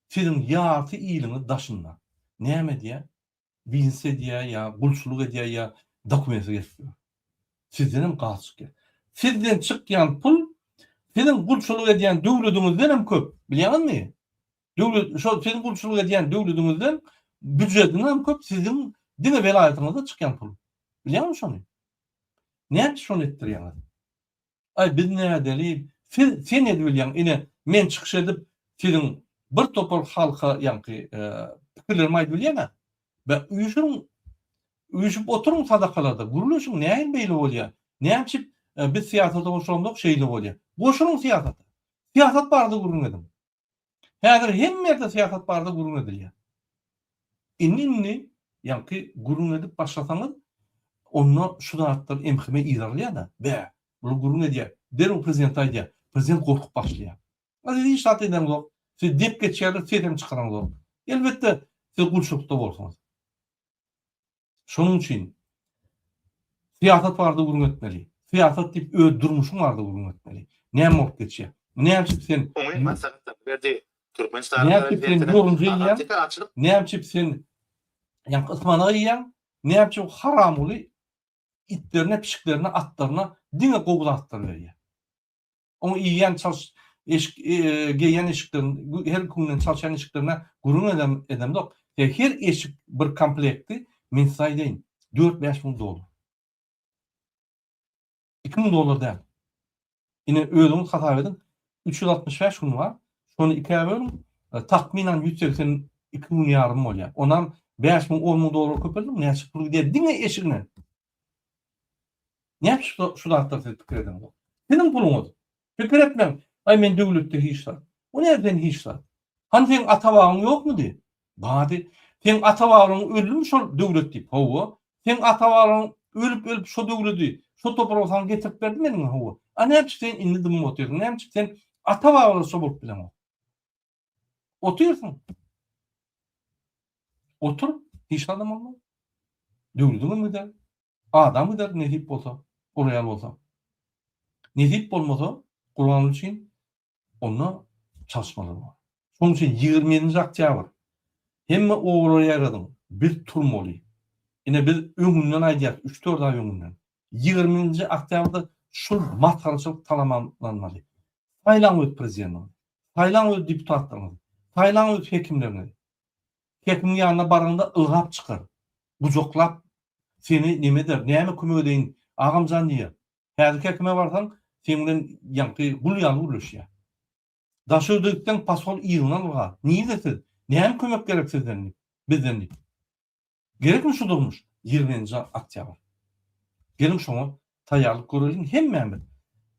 Siziň ýarty iliňiz daşynda. Näme edýär? Biznes edýär ýa gulçulyk edýär ýa dokumentsiz gezip ýör. Sizdenem gaz çykýar. Sizden çykýan pul siziň gulçulyk edýän döwlediňizdenem köp. Bilýäňizmi? Döwlet şol siziň gulçulyk edýän döwlediňizden býujetinden hem köp siziň diňe welaýatyňyzda çykýan pul. Bilýäňmi şony? Näme üçin şony etdirýäňiz? Aý biz nädeli? Siz sen edibilýäň ine men çykyş edip siziň bir topar halka ýaňky pikirlerimi aýdybilýän-ä. Be üýşüriň üýşüp oturyň sadakalarda gürleşiň nähili beýle bolýar? Näme üçin biz syýasata goşulamzok şeýle bolýar? Goşulyň syýasata. Syýasat barada gürrüň ediň. Häzir hemme ýerde syýasat barada gürrüň edilýär. Indi-indi ýaňky gürrüň edip başlasaňyz, onda şu zatlar MHM yzarlaýar-da, bä, bular gürrüň edýär. Derrew prezidente aýdýar. Prezident gorkup başlaýar. A siz hiç zat edeňzok. Siz dep geçýärler, sesem çykaraňzok. Elbetde, siz gulçulykda bolsuňyz. Şonuň üçin syýasat barada gürrüň etmeli. Syýasat diýip öz durmuşyň barada gürrüň etmeli. Näme bolup geçýär? Näme üçin sen Oňyn maslahatlary berdi. Türkmenistanyň Näme üçin sen Prezidentiniň ýorunja iýýäň? Ahalteke atçylyk Näme üçin sen ýaňky ysmanak iýýäň? Näme üçin haramguly itlerine, pişiklerine, atlaryna diňe gowy zatlar berýär? Oň iýýän çalş eşik geýýän eşiklerini her günden çalşýan eşiklerine gürrüň edem edemzok. Her eşik bir komplekti men size aýdaýyn 4-5 müň dollar. 2000 dollar däl. Ine özüňiz hasap ediň 365 gün bar. Şony ikä bölüň takmynan 182 gün ýarym bolýar. Onam 5 müň 10 müň dollar köpeldiň näçe pul gidýär diňe eşigine. Näme şu, şu zatlar siz pikir edeňzok? Siziň puluňyz. Pikir etmäň. Aý men döwletde hiç zat. O näme sen hiç zat? Hany seň ata-babaň ýokmudy? Bardy. Seň ata-babalaryň öldümi şol döwlet diýip? Hawa. Seň ata-babalaryň ölüp-ölüp şo döwledi, şo topragy saňa getirip berdimi eliňe? Hawa. A näme üçin sen indi dymyp otyrsyň? Näme üçin sen ata-babalarça bolup bileňok? Otyrsyň. Otur, hiç zadam bolmaz. Döwlediňem gider. Adam gider nesip bolsa, ol ýaly bolsa. Nesip bolmasa Gurban üçin onda çalyşmalar bar. Şonuň üçin 27-nji oktýabr hemme obalara ýaýradyň, biz turmaly. Ine biz öňünden aýdýas, 3-4 aý öňünden. 20-nji oktýabrda şul masgaraçylyk tamamlanmaly. Saýlaň öz prezidentiňizi, saýlaň öz deputatlaryňyzy, saýlaň öz hekimleriňizi. Hekimiň ýanyna baraňda ylgap çykar. Gujaklap seni neme eder, näme kömek edeýin, agamjan diýer. Häzirki hekime barsaň, seň bilen ýaňky gul ýaly gürleşýär. Daşoguzda gitseň pasol yzyňdan ylgar. Nirde siz? Näme kömek gerek sizden diýip, bizden diýip. Gerekmi şu durmuş? 20-nji oktýabr. Geliň şoňa taýýarlyk göreliň hemmämiz.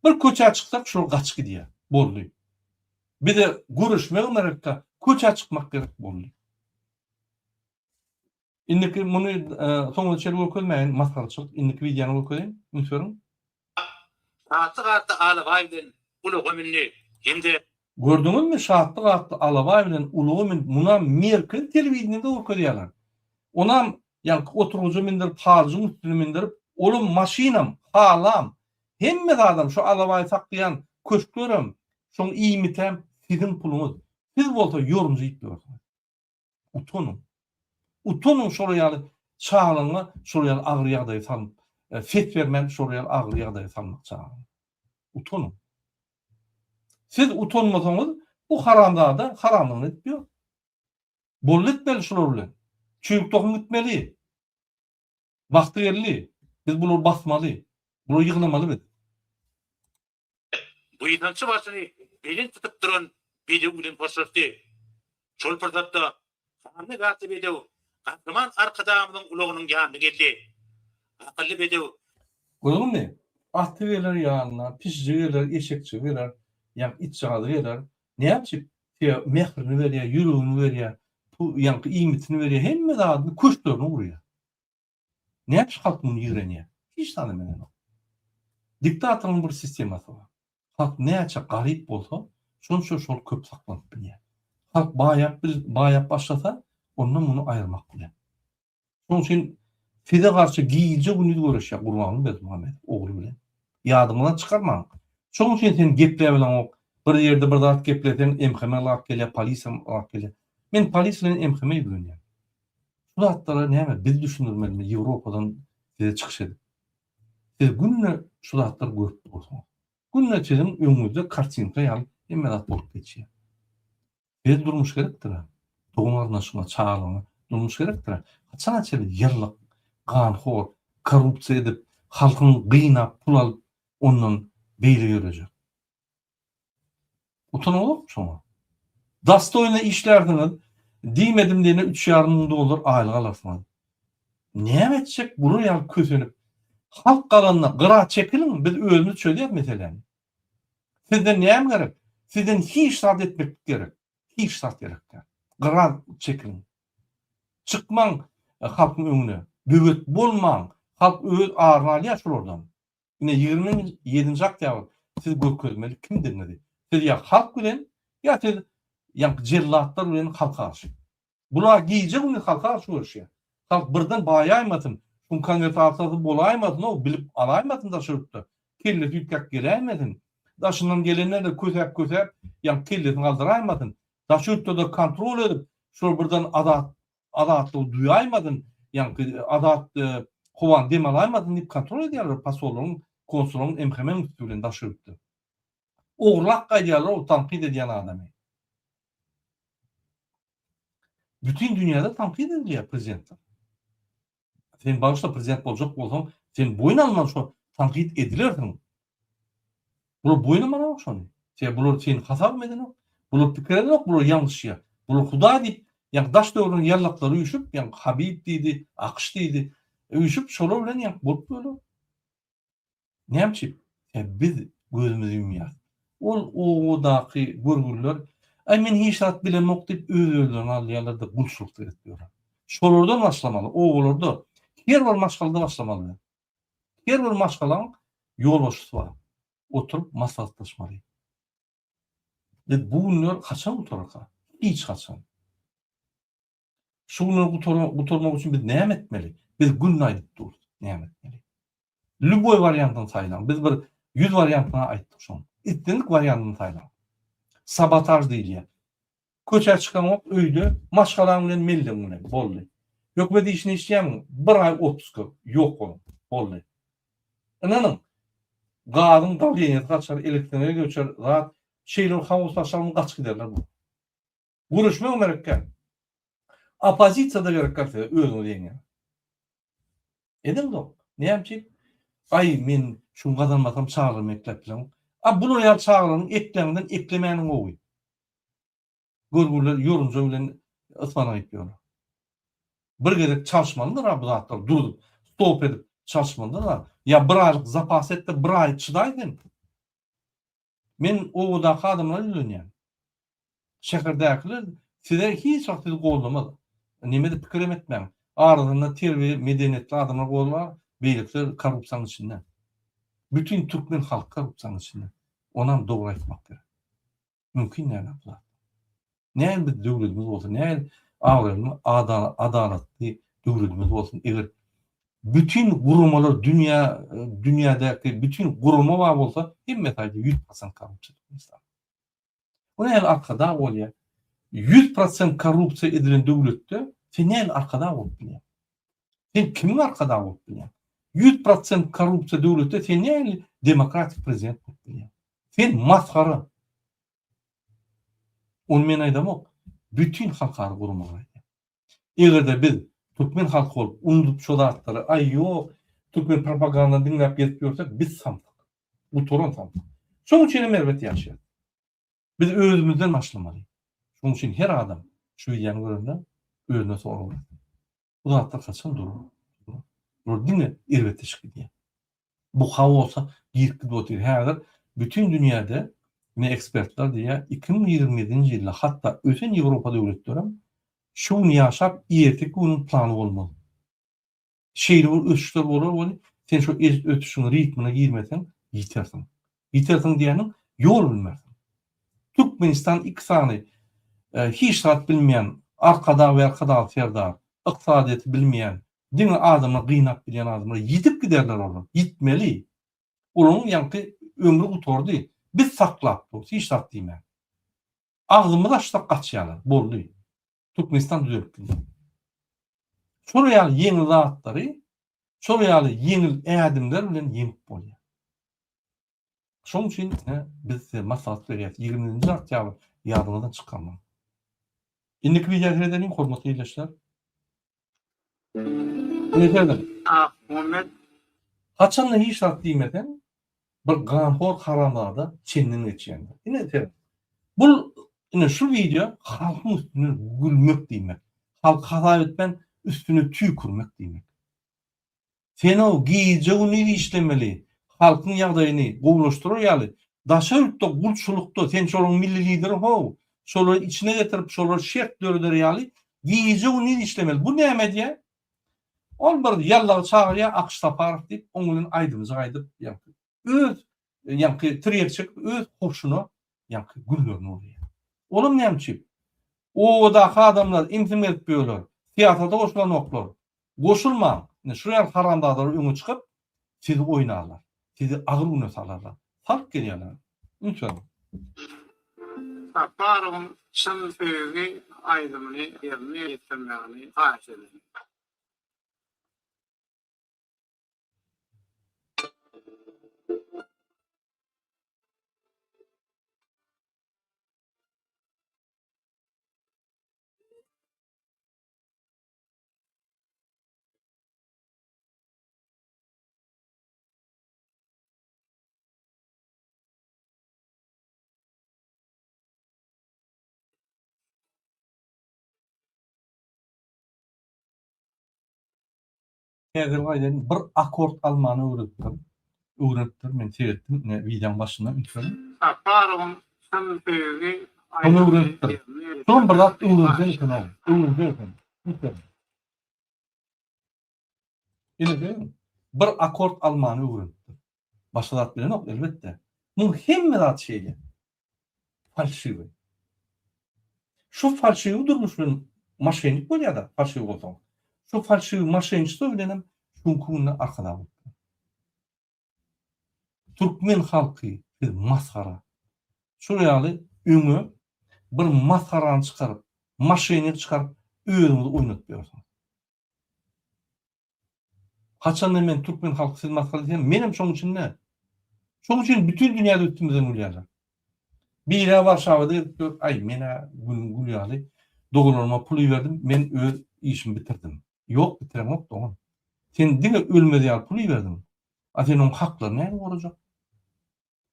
Bir köçä çyksak şular gaçyp gidýär. Boldy. Bize göreşmegem gerekdä, köçä çykmak gerek boldy. Indiki muny soňuna çenli görkezmäýin, masgaraçylyk. Indiki wideony görkezeýin. Üns beriň. Şatlyk atly alabaý bilen ulaga mündi hem-de. Gördüňizmi Şatlyk atly alabaý bilen ulaga münüp munam merkezi telewideniýede görkezýärler. Onam ýaňky oturgyja mindirip halyjyň üstüne mindirip olam maşynam halam hemme zadam şu alabaýy saklaýan köşklerem şoň iýmitem siziň puluňyz siz bolsa ýorunja iýip ýörsüňiz. Utanyň. Utanyň şolar ýaly çagalaryňa şolar ýaly agyr ýagdaýa salyp, ses bermän şolar ýaly agyr ýagdaýa salmak çagany. Utanyň. Siz utanmasaňyz bu haramzada haramlygyny edip ýör. Boldy etmeli şular bilen. Çüýrük tohum gitmeli. Wagty geldi. Biz bulary basmaly. Bulary ýygnamaly biz. Buýsançly başyny belent tutup duran bedew bilen hoşlaşdy. Şol pursatda Hanly atly bedew Gahryman Arkadagymyzyň ulagynyň ýanyna geldi. Akylly bedew. Gördüňmi? Aty geler ýanyna, pişiji geler, eşekjigi geler, ýa itjagazy geler. Näme üçin? Sebäbi mährini berýär, ýüregini berýär, ýaňky iýmitini berýär, hemme zadyny, köşklerini gurýar. Näme üçin halk muny ýigrenýär? Hiç zadam bilenok. Diktatoryň bir sistemasy bar. Halk näçe garyp bolsa, şonça şol köp saklanyp bilýär. Halk baýap bil, baýap başlasa, onda muny aýyrmak bilen. Şonuň üçin size garşy gije-gündiz göreşýär Gurbanguly Berdimuhamedow ogly bilen. Ýadyňyzdan çykarmaň. Şonuň üçin sen gepläbileňok. Bir ýerde bir zat gepleseň MHM lap gelýär, polisiýa lap gelýär. Men polisiýa bilen MHM ýüzlenýän. Şu zatlara näme biz düşündirmelimi Ýewropadan size çykyş edip. Siz günde şu zatlary görüp dursuňyz. Günde siziň öňüňizde kartinka ýaly hemme zat bolup geçýär. Bize durmuş gerekdir-ä. Dogan-garyndaşyňa, çagalaryňa durmuş gerekdir-ä. Haçana çenli ýyllyk ganhor, korrupsiýa edip, halkyň gynap pul alyp, ondan beýle ýörejek? Utanaňyzokmy şoňa? Dostoýno işlärsiňiz, diýmedim diýene üç ýarym müň dollar aýlyk alarsyňyz. Näme etjek bular ýaly kösenip? Halk galanda gyra çekiliň, biz özümiz çözýäs meseläni. Sizden näme gerek? Sizden hiç zat etmeklik gerek. Hiç zat gerek däl. Gyra çekiliň. Çykmaň halkyň öňüne. Böwet bolmaň. Halk öz aryny alýar şulardan. Ine 27-nji oktýabr siz görkezmeli kimdigiňizi. Siz ýa halk bilen, ýa siz ýaňky jellatlar bilen halka garşy. Bular gije-gündiz halka garşy göreşýär. Halk birden baýaýmasyn, şuň konwertasiýasy bolaýmasyn-ow, bilip alaýmasyn daşary ýurtda. Kellesi üýtgäp geläýmesin. Daşyndan gelenler-de kösäp-kösäp, ýaňky kellesini galdyraýmasyn. Daşary ýurtda-da kontrol edip, şol birden azat azatlygy duýaýmasyn, ýaňky azat howany dem alaýmasyn diýip kontrol edýärler posollaryň, konsullaryň, MHM-iň üsti bilen daşary ýurtda. Ogurlap gaýdýarlar ol tankyt edýän adamy. Bütin dünýäde tankyt edilýär prezidentler. Sen bagyşla prezident boljak bolsaň, sen boýun almaly şo tankyt edilersiň. Bular boýun alanok şony. Sebäbi bular seni hasabam edenok. Bular pikir edenok, bular ýalňyşýar. Bular hudaý diýip, ýaňky daş döwrüniň ýallaklary üýşüp, ýaňky Habib diýdi, AKŞ diýdi, üýşüp şolar bilen ýaňky bolup ýörler. Näme üçin? Sebäbi biz gözümizi ýumýarys. Ol obadaky görgüliler, Aý men hiç zat bilemok diýip öz-özlerini alýarlar-da gulçulykda gezip ýörler. Şolardan başlamaly, obalarda, her bir maşgalada başlamaly. Her bir maşgalaň ýolbaşçysy bar. Oturyp maslahatlaşmaly. Biz bu günler haçan gutararka? Hiç haçan. Şu günleri gutarmak üçin biz näme etmeli? Biz günde aýdyp durus, näme etmeli. Lýuboý wariantyny saýlaň. Biz bir 100 wariantyny aýtdyk şoň. Islendik wariantyny saýlaň. Sabotaž diýilýär. Köçä çykaňok, öýde maşgalaň bilen mellegiň bilen. Boldy. Hökümet işinde işleýärmiň? Bir aý otpuska ýok boluň. Boldy. Ynanyň, gazyň dawleniýasy gaçar, elektrenergiýa öçer, zat, şeýle bir haos başlar, muny gaçyp giderler bu. Göreşmegem gerek däl. Oppozisiýa-da gerek däl size, özüňiz ýeňýäňiz. Edeňzok. Näme üçin? Aý, men şuny gazanmasam çagalarymy ekläp bilemok. A bular ýaly çagalaryňy ekläňden eklemäniň gowy. Görgüliler ýorunja bilen ysmanak iýip ýörler. Bir gezek çalyşmalydyr-a bu zatlary durzup, stop edip çalyşmalydyr-a. Ýa bir aýlyk zapas et-de bir aý çydaý sen. Men obadaky adamlara ýüzlenýän. Şäherdäkiler size hiç wagt sizi goldamaz. Neme-de pikirem etmäň. Arasynda terbiýe, medeniýetli adamlar goldar, beýlekiler korrupsiýanyň içinde. Bütin türkmen halky korrupsiýanyň içinde. Onam dogry aýtmak gerek. Mümkin däl bu zat. Nähili biz döwletimiz bolsa, nähili abraýly, adalatly döwletimiz bolsun, eger bütin guramalar dünýä dünýädäki bütin gurama bar bolsa, hemmesi aýdýar 100% korrupsiýa Türkmenistan. Bu nähili arkadag bolýar? 100% korrupsiýa edilen döwletde sen nähili arkadag bolup bilýäň? Sen kimiň arkadagy bolup bilýäň? 100% korrupsiýa döwletde sen nähili demokratik prezident bolup bilýäň? Sen masgara. Ony men aýdamok, bütin halkara guramalar aýdýar. Eger-de biz türkmen halky bolup unudyp şo zatlary, aý ýok, türkmen propagandany diňläp gezip ýörsek, biz samsyk. Gutaran samsyk. Şoň üçin hem erbet ýaşaýarys. Biz özümizden başlamaly. Şoň üçin her adam şu wideony görende özüne sorag bersin. Bu zatlar haçan durar? Bular diňe erbetleşip gidýär. Bu haosa girip gidip otyr. Häzir bütin dünýäde ine ekspertler diýýär, 2027-nji ýylda hatda ösen Ýewropa döwletlerem şu gün ýaşap erteki günüň plany bolmaz. Şeýle bir ösüşler bolar weli, sen şo ösüşiň ritmine girmeseň, ýitersiň. Ýitersiň diýýäniň, ýol bilmersiň. Türkmenistan iki sany hiç zat bilmeýän Arkadag we Arkadagly Serdar, ykdysadyýeti bilmeýän, diňe adamlary gynap bilýän adamlar ýitip giderler olar. Ýitmeli. Olaryň ýaňky ömri gutardy. Biz saklap durus, hiç zat diýmän. Agzymyzy açsak gaçýarlar. Boldy. Türkmenistan düzelip bilmez. Şol ýaly ýeňil zatlary, şol ýaly ýeňil ädimler bilen ýeňip bolýar. Şonuň üçin ine biz size maslahat berýäris. 27-nji oktýabr ýadyňyzdan çykarmaň. Indiki wideo seredeliň hormatly ildeşler. Ine serediň. Akmuhammet. Haçanda hiç zat diýmeseň bir ganhor haramzada çenden geçýändir. Ine serediň. Bul ine şu wideo halkyň üstünden gülmek diýmek. Halky hasap etmän üstüne tüýkürmek diýmek. Sen-ow gije-gündiz işlemeli, halkyň ýagdaýyny gowulaşdyrar ýaly, daşary ýurtda gulçulykda, sen şolaryň milli lideri how, şolary içine getirip, şolara şert döreder ýaly gije-gündiz işlemeli. Bu näme edýär? Ol bir ýallagy çagyrýar, Akyş Saparow diýip, oň bilen aýdymjyk aýdyp, ýaňky öz ýaňky tirýek çekip, öz hoşuna ýaňky güllerini urýar. Olam näme üçin? Obadaky adamlar imsim gezip ýörler, syýasata goşulanoklar. Goşulmaň! Ine şu ýaly haramzadalar öňe çykyp, sizi oýnarlar. Sizi agyr güne salarlar. Salyp gelýärler. Üns beriň. Saparowyň Çyn söýgi aýdymyny ýerine ýetirmegini haýyş ederin. Häzir aýdaýyn bir akord almany öwredipdir. Öwrenipdir men seretdim ine wideoň başynda üns beriň. Saparowyň çyn söýgi Şony öwrenipdir. Şonam bir zat öwrensen eken-ow. Öwrensen eken. Üns beriň. Ine serediň. Bir akord almany öwrenipdir. Başga zat bilenok elbetde. Muň hemme zat şeýle. Falşiwi. Şu falşiwi durmuş bilen maşennik bolýar-da, falşiwi bolsaň. Şu falşiwi maşenniçtwo bilenem şu günki günde arkadag bolupdyr. Türkmen halky siz masgara. Şul ýaly öňe bir masgarany çykaryp, maşennik çykaryp özüňizi oýnadyp ýörsüňiz. Haçanda men türkmen halky siz masgara diýsem, menem şoň içinde. Şoň üçin bütin dünýäde üstümizden gülýärler. Birä Warşawada gezip ýör, aý men-ä günüm gül ýaly, doganlaryma pul iberdim, men öz işimi bitirdim. Ýok bitireňok dogan. Sen diňe ölmez ýaly pul iberdiň. A sen oň haklaryny nädip gorajak?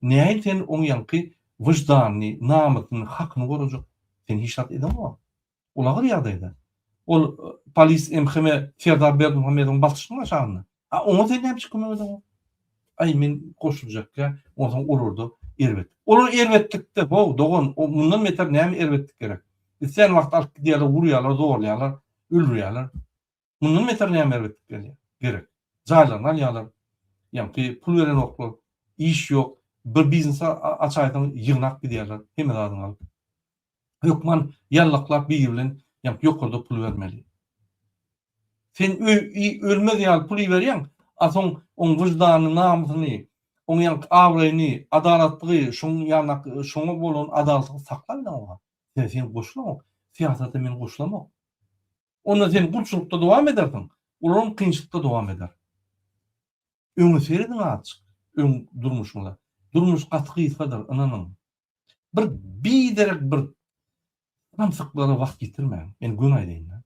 Nähili sen oň ýaňky wyždanyny, namysyny, hakyny gorajak? Sen hiç zat edeňok. Ol agyr ýagdaýda. Ol polis MHM Serdar Berdimuhamedowyň basyşynyň aşagynda. A oňa sen näme üçin kömek edeňok? Aý men goşuljakka, onsoň olarda erbet. Olar erbetlikde, how, dogan, mundan beter näme erbetlik gerek? Islän wagt alyp gidýärler, urýarlar, zorlaýarlar, öldürýärler. Mundan beter näme erbetlik gelýär? Gerek. Jaýlaryny alýarlar. Ýaňky pul berenoklar. Iş ýok. Bir biznes açaýsaň ýygnap gidýärler. Hemme zadyňy alyp. Hökman ýallaklap biri bilen ýaňky ýokarda pul bermeli. Sen öý ölmez ýaly pul iberýäň, a soň oň wyždanyny, namysyny, oň ýaňky abraýyny, adalatlygy, şoň ýandaky şoňa bolan adalatlygy saklabileňok. Sen sen goşulamok. Syýasata men goşulamok. Onda sen gulçulykda dowam edersiň, olaram kynçylykda dowam eder. Öňe serediň azjyk, öň durmuşyňyza. Durmuş gaty gysgadyr, ynanyň. Bir biderek bir samsyklara wagt ýitirmäň. Men göni aýdaýyn-da.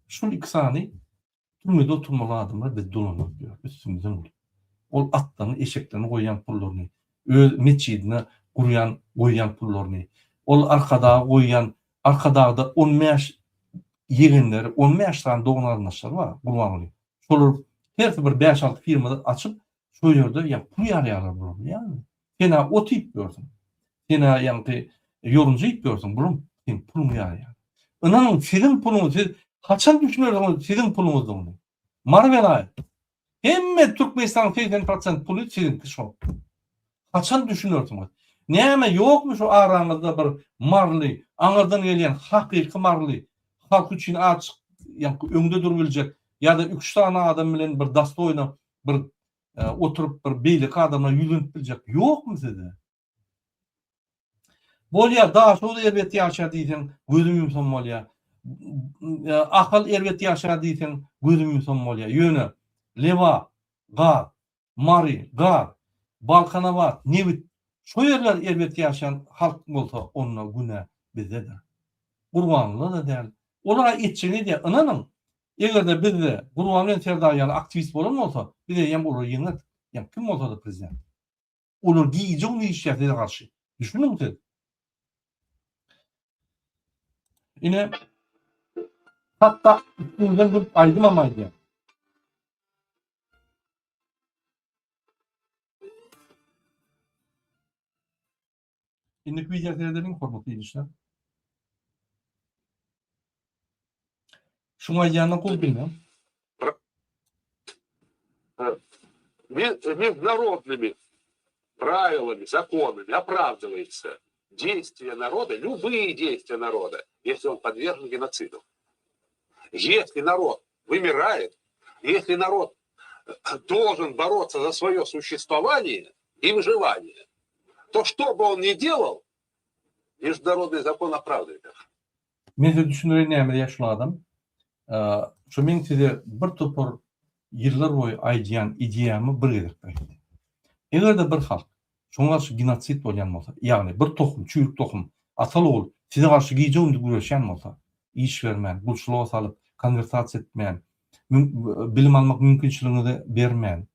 Şul iki sany Türmede oturmaly adamlar bizi dolandyryp ýör, üstümizden gülüp. Ol atlaryny, eşeklerini goýýan pullaryny, öz metjidine gurýan, goýýan pullaryny, ol Arkadaga goýýan, Arkadagda 15 ýegenleri, 15 sany dogan-garyndaşlary bar Gurbanguly. Şolar hersi bir bäş-alty firma açyp, şo ýerde ýa pul ýarýarlar bular, bilýäňmi? Sen-ä ot iýip ýörsüň. Sen-ä ýaňky ýorunja iýip ýörsüň, bulam seň puluňy ýarýar. Ynanyň, siziň puluňyz, siz haçan düşünersiňiz siziň puluňyzdygyny? Mary welaýat. Hemme Türkmenistanyň 80 prosent puly siziňki şol. Haçan düşünersiňiz? Näme ýokmy şu araňyzda bir maryly, aňyrdan gelýän hakyky maryly, halk üçin açyk, ýaňky öňde durubiljek ýa-da üç sany adam bilen bir dostoýno bir oturyp bir beýleki adama ýüzlenip biljek ýokmy sizde? Bolýar, Daşoguz erbet ýaşaýar diýseň, gözüm ýumsam bolýar. Ahal erbet ýaşaýar diýseň, gözüm ýumsam bolýar. Ýöne Lebap, gaz, Mary, gaz, Balkanabat, nebit, şo ýerler erbet ýaşaýan halk bolsa, onda günä bizdedir. Gurbanguly-da däl. Olar-a etjegini edýär. Ynanyň, eger-de bizde Gurban bilen Serdar ýaly aktiwist bolan bolsa, biz eýýäm olary ýeňerdik. Ýa kim bolsa-da prezident. Olar gije-gündiz işleýär size garşy. Düşüniň siz. Ine, hatda üstüňizden gülüp aýdymam aýdýar. Indiki wideo seredeliň hormatly ildeşler. Şuň aýdýanyna gowy bilmem. Международными правилами, законами оправдывается действия народа, любые действия народа, если он подвержен геноциду. Если народ вымирает, если народ должен бороться за свое существование и выживание, то что бы он ни делал, международный закон оправдывает их. Men size düşündireýin näme diýýär şul adam. Şu meň size bir topar ýyllar boýy aýdýan ideýamy bir gezek aýtdy. Eger-de bir halk şoňa garşy genosid bolýan bolsa, ýagny bir tohum, çüýrük tohum, ataly-ogul size garşy gije-gündiz göreşýän bolsa, iş bermän, gulçulyga salyp, konwertasiýa etmän, bilim almak mümkinçiligiňizi bermän,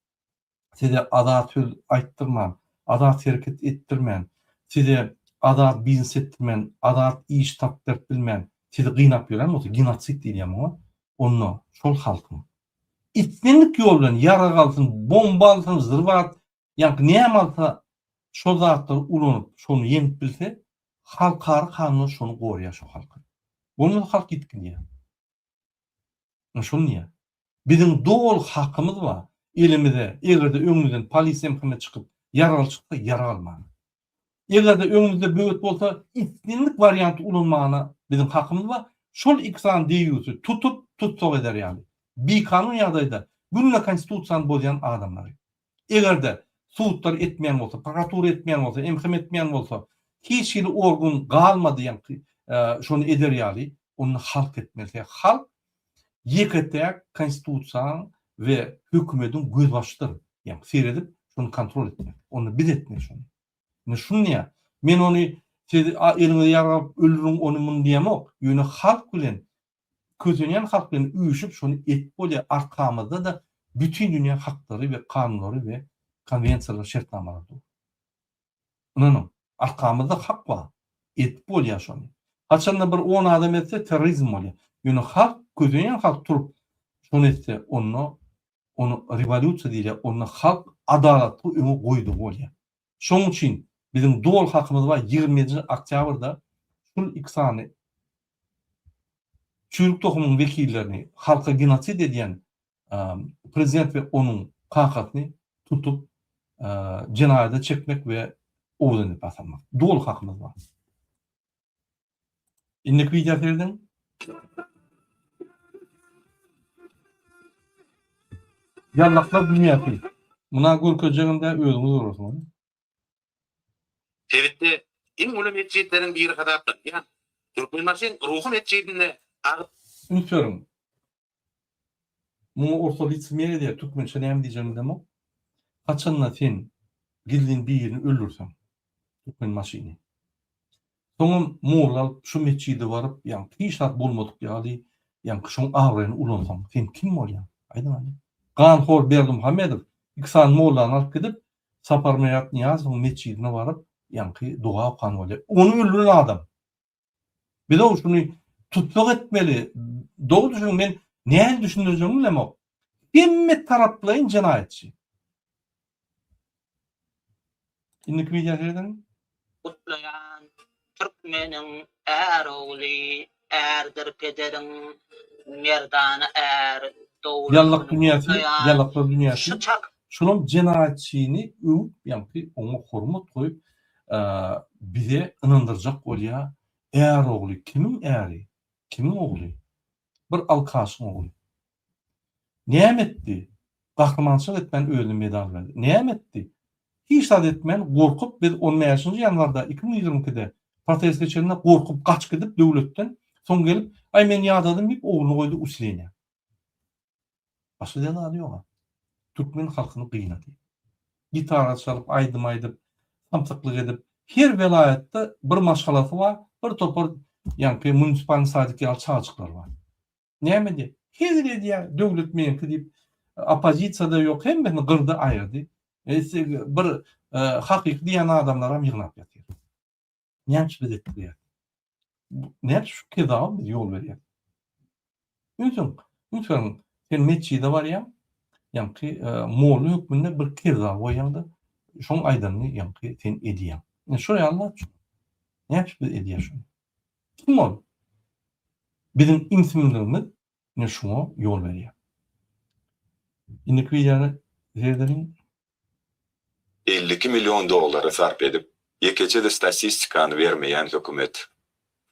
size azat söz aýtdyrman, azat hereket etdirmän, size azat biznes etdirmän, azat iş tapyp berip bilmän, sizi gynap ýören bolsa, genosid diýilýär muňa, onda şol halkyň islendik ýol bilen ýarag alsyn, bomba alsyn, zyrwat, ýaňky näme alsa, şol zatlary ulanyp, şony ýeňip bilse, halkara kanunlar şony goraýar şo halky. Bolmasa halk ýitip gidýär. Ine şony diýýär. Biziň doly hakymyz bar, elimize, eger-de öňümizden polisiýa MHM çykyp, ýaragly çyksa, ýarag almaga. Eger-de öňümizde böwet bolsa, islendik warianty ulanmagyna biziň hakymyz bar. Şol iki sany deýýusy tutup, tussag eder ýaly. Bikanun ýagdaýda günde konstitusiýany bozýan adamlary. Eger-de sudlar etmeýän bolsa, prokuratura etmeýän bolsa, MHM etmeýän bolsa, hiç hili organ galmady ýaňky şony eder ýaly, onda halk etmeli. Sebäbi halk ýeke-täk konstitusiýanyň we hökümediň gözbaşydyr. Ýaňky seredip, şony kontrol etmek. Onda biz etmeli şony. Ine şuny diýýän. Men ony siz eliňize ýarag alyp öldüriň ony muny diýemok. Ýöne halk bilen Kösenýän halk bilen üýşüp şony edip bolýar arkamyzda-da bütin dünýä haklary we kanunlary we konwensiýalar şertnamalar dur. Ynanyň arkamyzda hak bar edip bolýar şony. Haçanda bir on adam etse terrorizm bolýar. Ýöne halk kösenýän halk turup şony etse onda ony rewolýusiýa diýilýär onda halk adalatly öňe goýdugy bolýar. Şoň üçin biziň doly hakymyz bar 27-nji oktýabrda şul iki sany çüýrük tohumyň wekillerini halka genosid edýän prezident we onuň kakasyny tutup jenaýata çekmek we owadan depä salmak. Doly hakymyz bar. Indiki wideo serediň. Ýallaklar dünýäsi. Muna görkezjegim däl özüňiz görersiňiz. Sebitde iň uly metjitleriň biri hasaplanýan Türkmenbaşyň Ruhy metjidinde ag. Üns beriň. Muňa orta lisemeriýa diýýär, türkmençe näme diýjegimi bilemok. Haçanda sen gizlin birini öldürseň, Türkmenbaşyny. Soňam molla alyp şu metjide baryp, ýaňky hiç zat bolmadyk ýaly, ýaňky şoň abraýyny ulansaň, sen kim bolýaň? Aýdyň hany. Ganhor Berdimuhamedow iki sany mollany alyp gidip, Saparmyrat Nyýazowyň metjidine baryp, ýaňky doga okan bolýar. Ony öldüren adam. Biz-ow şuny tussag etmeli. Dogry düşüniň, men nähili düşündirjegimi bilemok. Hemme taraplaýyn jenaýatçy. Indiki wideo serediň. Gutlaýan türkmeniň är ogly ärdir pederiň merdana är doglan Ýallak günüň dünýäsi, gutlaýan ýallaklar dünýäsi. şu çak Şulam jenaýatçyny öwüp, ýaňky oňa hormat goýup, bize ynandyrjak bolýar, är ogly, kimiň äri, kimiň ogly? Bir alkaşyň ogly. Näme etdi? Gahrymançylyk etmän özüne medal berdi. Näme etdi? Hiç zat etmän gorkup biz on bäşinji ýanwarda 2022-de protest geçirende gorkup gaçyp gidip döwletden soň gelip aý men ýadadym diýip ogluny goýdy usileniýa. Başga diýen zady ýoga. Türkmen halkyny gynady. Gitara çalyp aýdym aýdyp samsyklyk edip her welaýatda bir maşgalasy bar bir topar. Ýaňky munisipalnyý sadik ýaly çagajyklar bar. Näme edýär? Hezil edýär, döwlet meňki diýip, oppozisiýa-da ýok, hemmesini gyrdy, aýyrdy. Bir hakyky diýen adamlaram ýygnap ýatyr. Näme üçin biz etdirýäris? Näme üçin şu kezaba biz ýol berýäris? Ünsüň, üns beriň, sen metjide barýaň, ýaňky molla hökmünde bir kezzap goýýaň-da, şoň aýdanyny ýaňky sen edýäň. Ine şol ýaly zat şu. Näme üçin biz edýäris şony? Kim ol? Biziň ümsümligimiz ine şuňa ýol berýär. Indiki wideony seredeliň. 52 million dollary sarp edip, ýekeje-de statistikany bermeýän hökümet.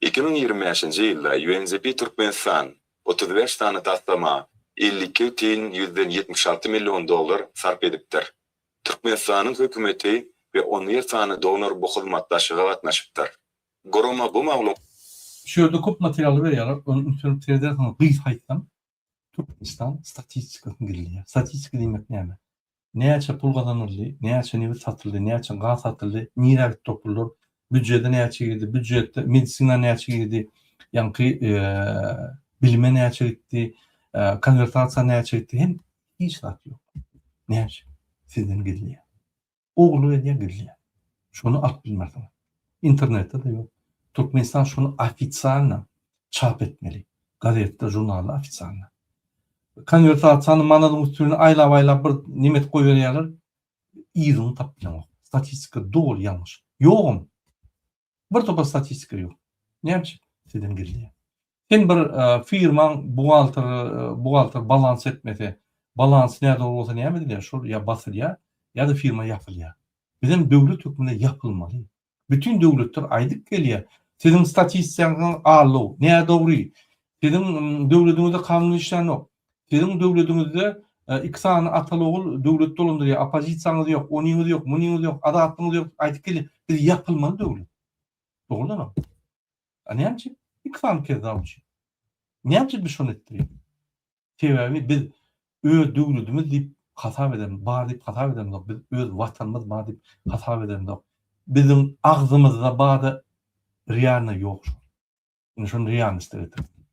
2025-nji ýylda UNDP Türkmenistan 35 sany taslama 52 bütin ýüzden 76 million dollar sarp edipdir. Türkmenistanyň hökümeti we on bir sany donor bu hyzmatdaşlyga gatnaşypdyr. Gurama bu maglu. Şu ýerde köp materially berýärler, ony üns berip seredersiňiz, gysga aýtsam, Türkmenistan statistikasyny gizleýär. Statistika diýmek näme? Näçe pul gazanyldy, näçe nebit satyldy, näçe gaz satyldy, nirä gitdi o pullar, býudjete näçe girdi, býudjetde medisina näçe girdi, ýaňky bilime näçe gitdi, konwertasiýa näçe gitdi, hem hiç zat ýok. Näçe? Sizden gizleýär. Ogurlyk edýär, gizleýär. Şony alyp bilmersiňiz. Internetde-de ýok. Türkmenistan şony ofitsialno çap etmeli. Gazetde, žurnalda ofitsialno. Konwertasiýany manadyň üstüni aýlap-aýlap bir neme edip goýberýärler. Yzyny tapyp bileňok. Statistika doly ýalňyş. Ýogam. Bir topar statistika ýok. Näme üçin? Sizden gizleýär. Sen bir firmaň buhgalter buhgalter balans etmese, balansy nädogry bolsa näme edilýär? Şol ýa basylýar, ýa-da firma ýapylýar. Bizem döwlet hökmünde ýapylmaly. Bütin döwletler aýdyp gelýär. Siziň statistiýaňyz allow, nädogry. Siziň döwlediňizde kanun işlänok. Siziň döwlediňizde iki sany ataly-ogul döwlet dolandyrýar, oppozisiýaňyz ýok, onyňyz ýok, munyňyz ýok, azatlygyňyz ýok aýdyp gelýär. Biz ýapylmaly döwlet. Dogrudanam. A näme üçin? Iki sany kezzap üçin. Näme üçin biz şony etdirýäris? Sebäbi biz öz döwletimiz diýip hasap eden, bar diýip hasap edemzok. Biz öz watanymyz bar diýip hasap edemzok. Biziň agzymyzda bar-da realno ýok şol. Indi şony realnosta getirdim.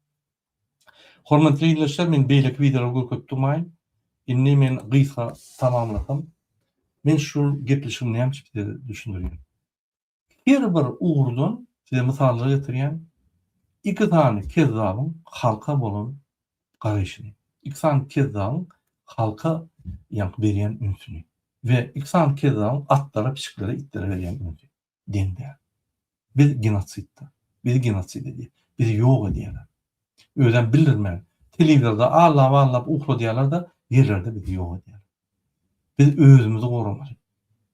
Hormatly ildeşler, men beýleki wideolary görkezip durmaýyn. Indi men gysga tamamlasam. Men şu gepleşigimi näme üçin size düşündirýän? Her bir ugurdan size mysallar getirýän, iki sany kezzabyň halka bolan garaýşyny, iki sany kezzabyň halka ýaňky berýän ünsüni we iki sany kezzabyň atlara, pişiklere, itlere berýän ünsi deň däl. Biz genosidde. Bizi genosid edýär. Bizi ýok edýärler. Özem bildirmän, telewizorda allap-allap ukladýarlar-da, ýerlerde bizi ýok edýärler. Biz özümizi goramaly.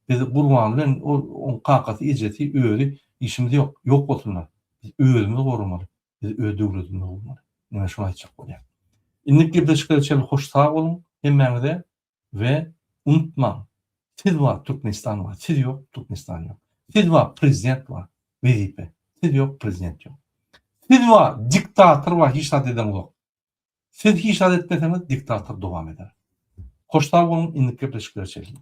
Biz Gurban bilen oň kakasy, ejesi, özi işimiz ýok. Ýok bolsunlar. Biz özümizi goramaly. Biz öz döwletimizi gurmaly. Ine men şuny aýtjak bolýan. Indiki gepleşiklere çenli hoş sag boluň hemmäňize we unutmaň siz bar Türkmenistan bar siz ýok Türkmenistan ýok. Siz bar prezident bar wezipe. Siz ýok prezident ýok. Siz bar diktator bar hiç zat edeňzok. Siz hiç zat etmeseňiz diktator dowam eder. Hoş sag boluň indiki gepleşiklere çenli.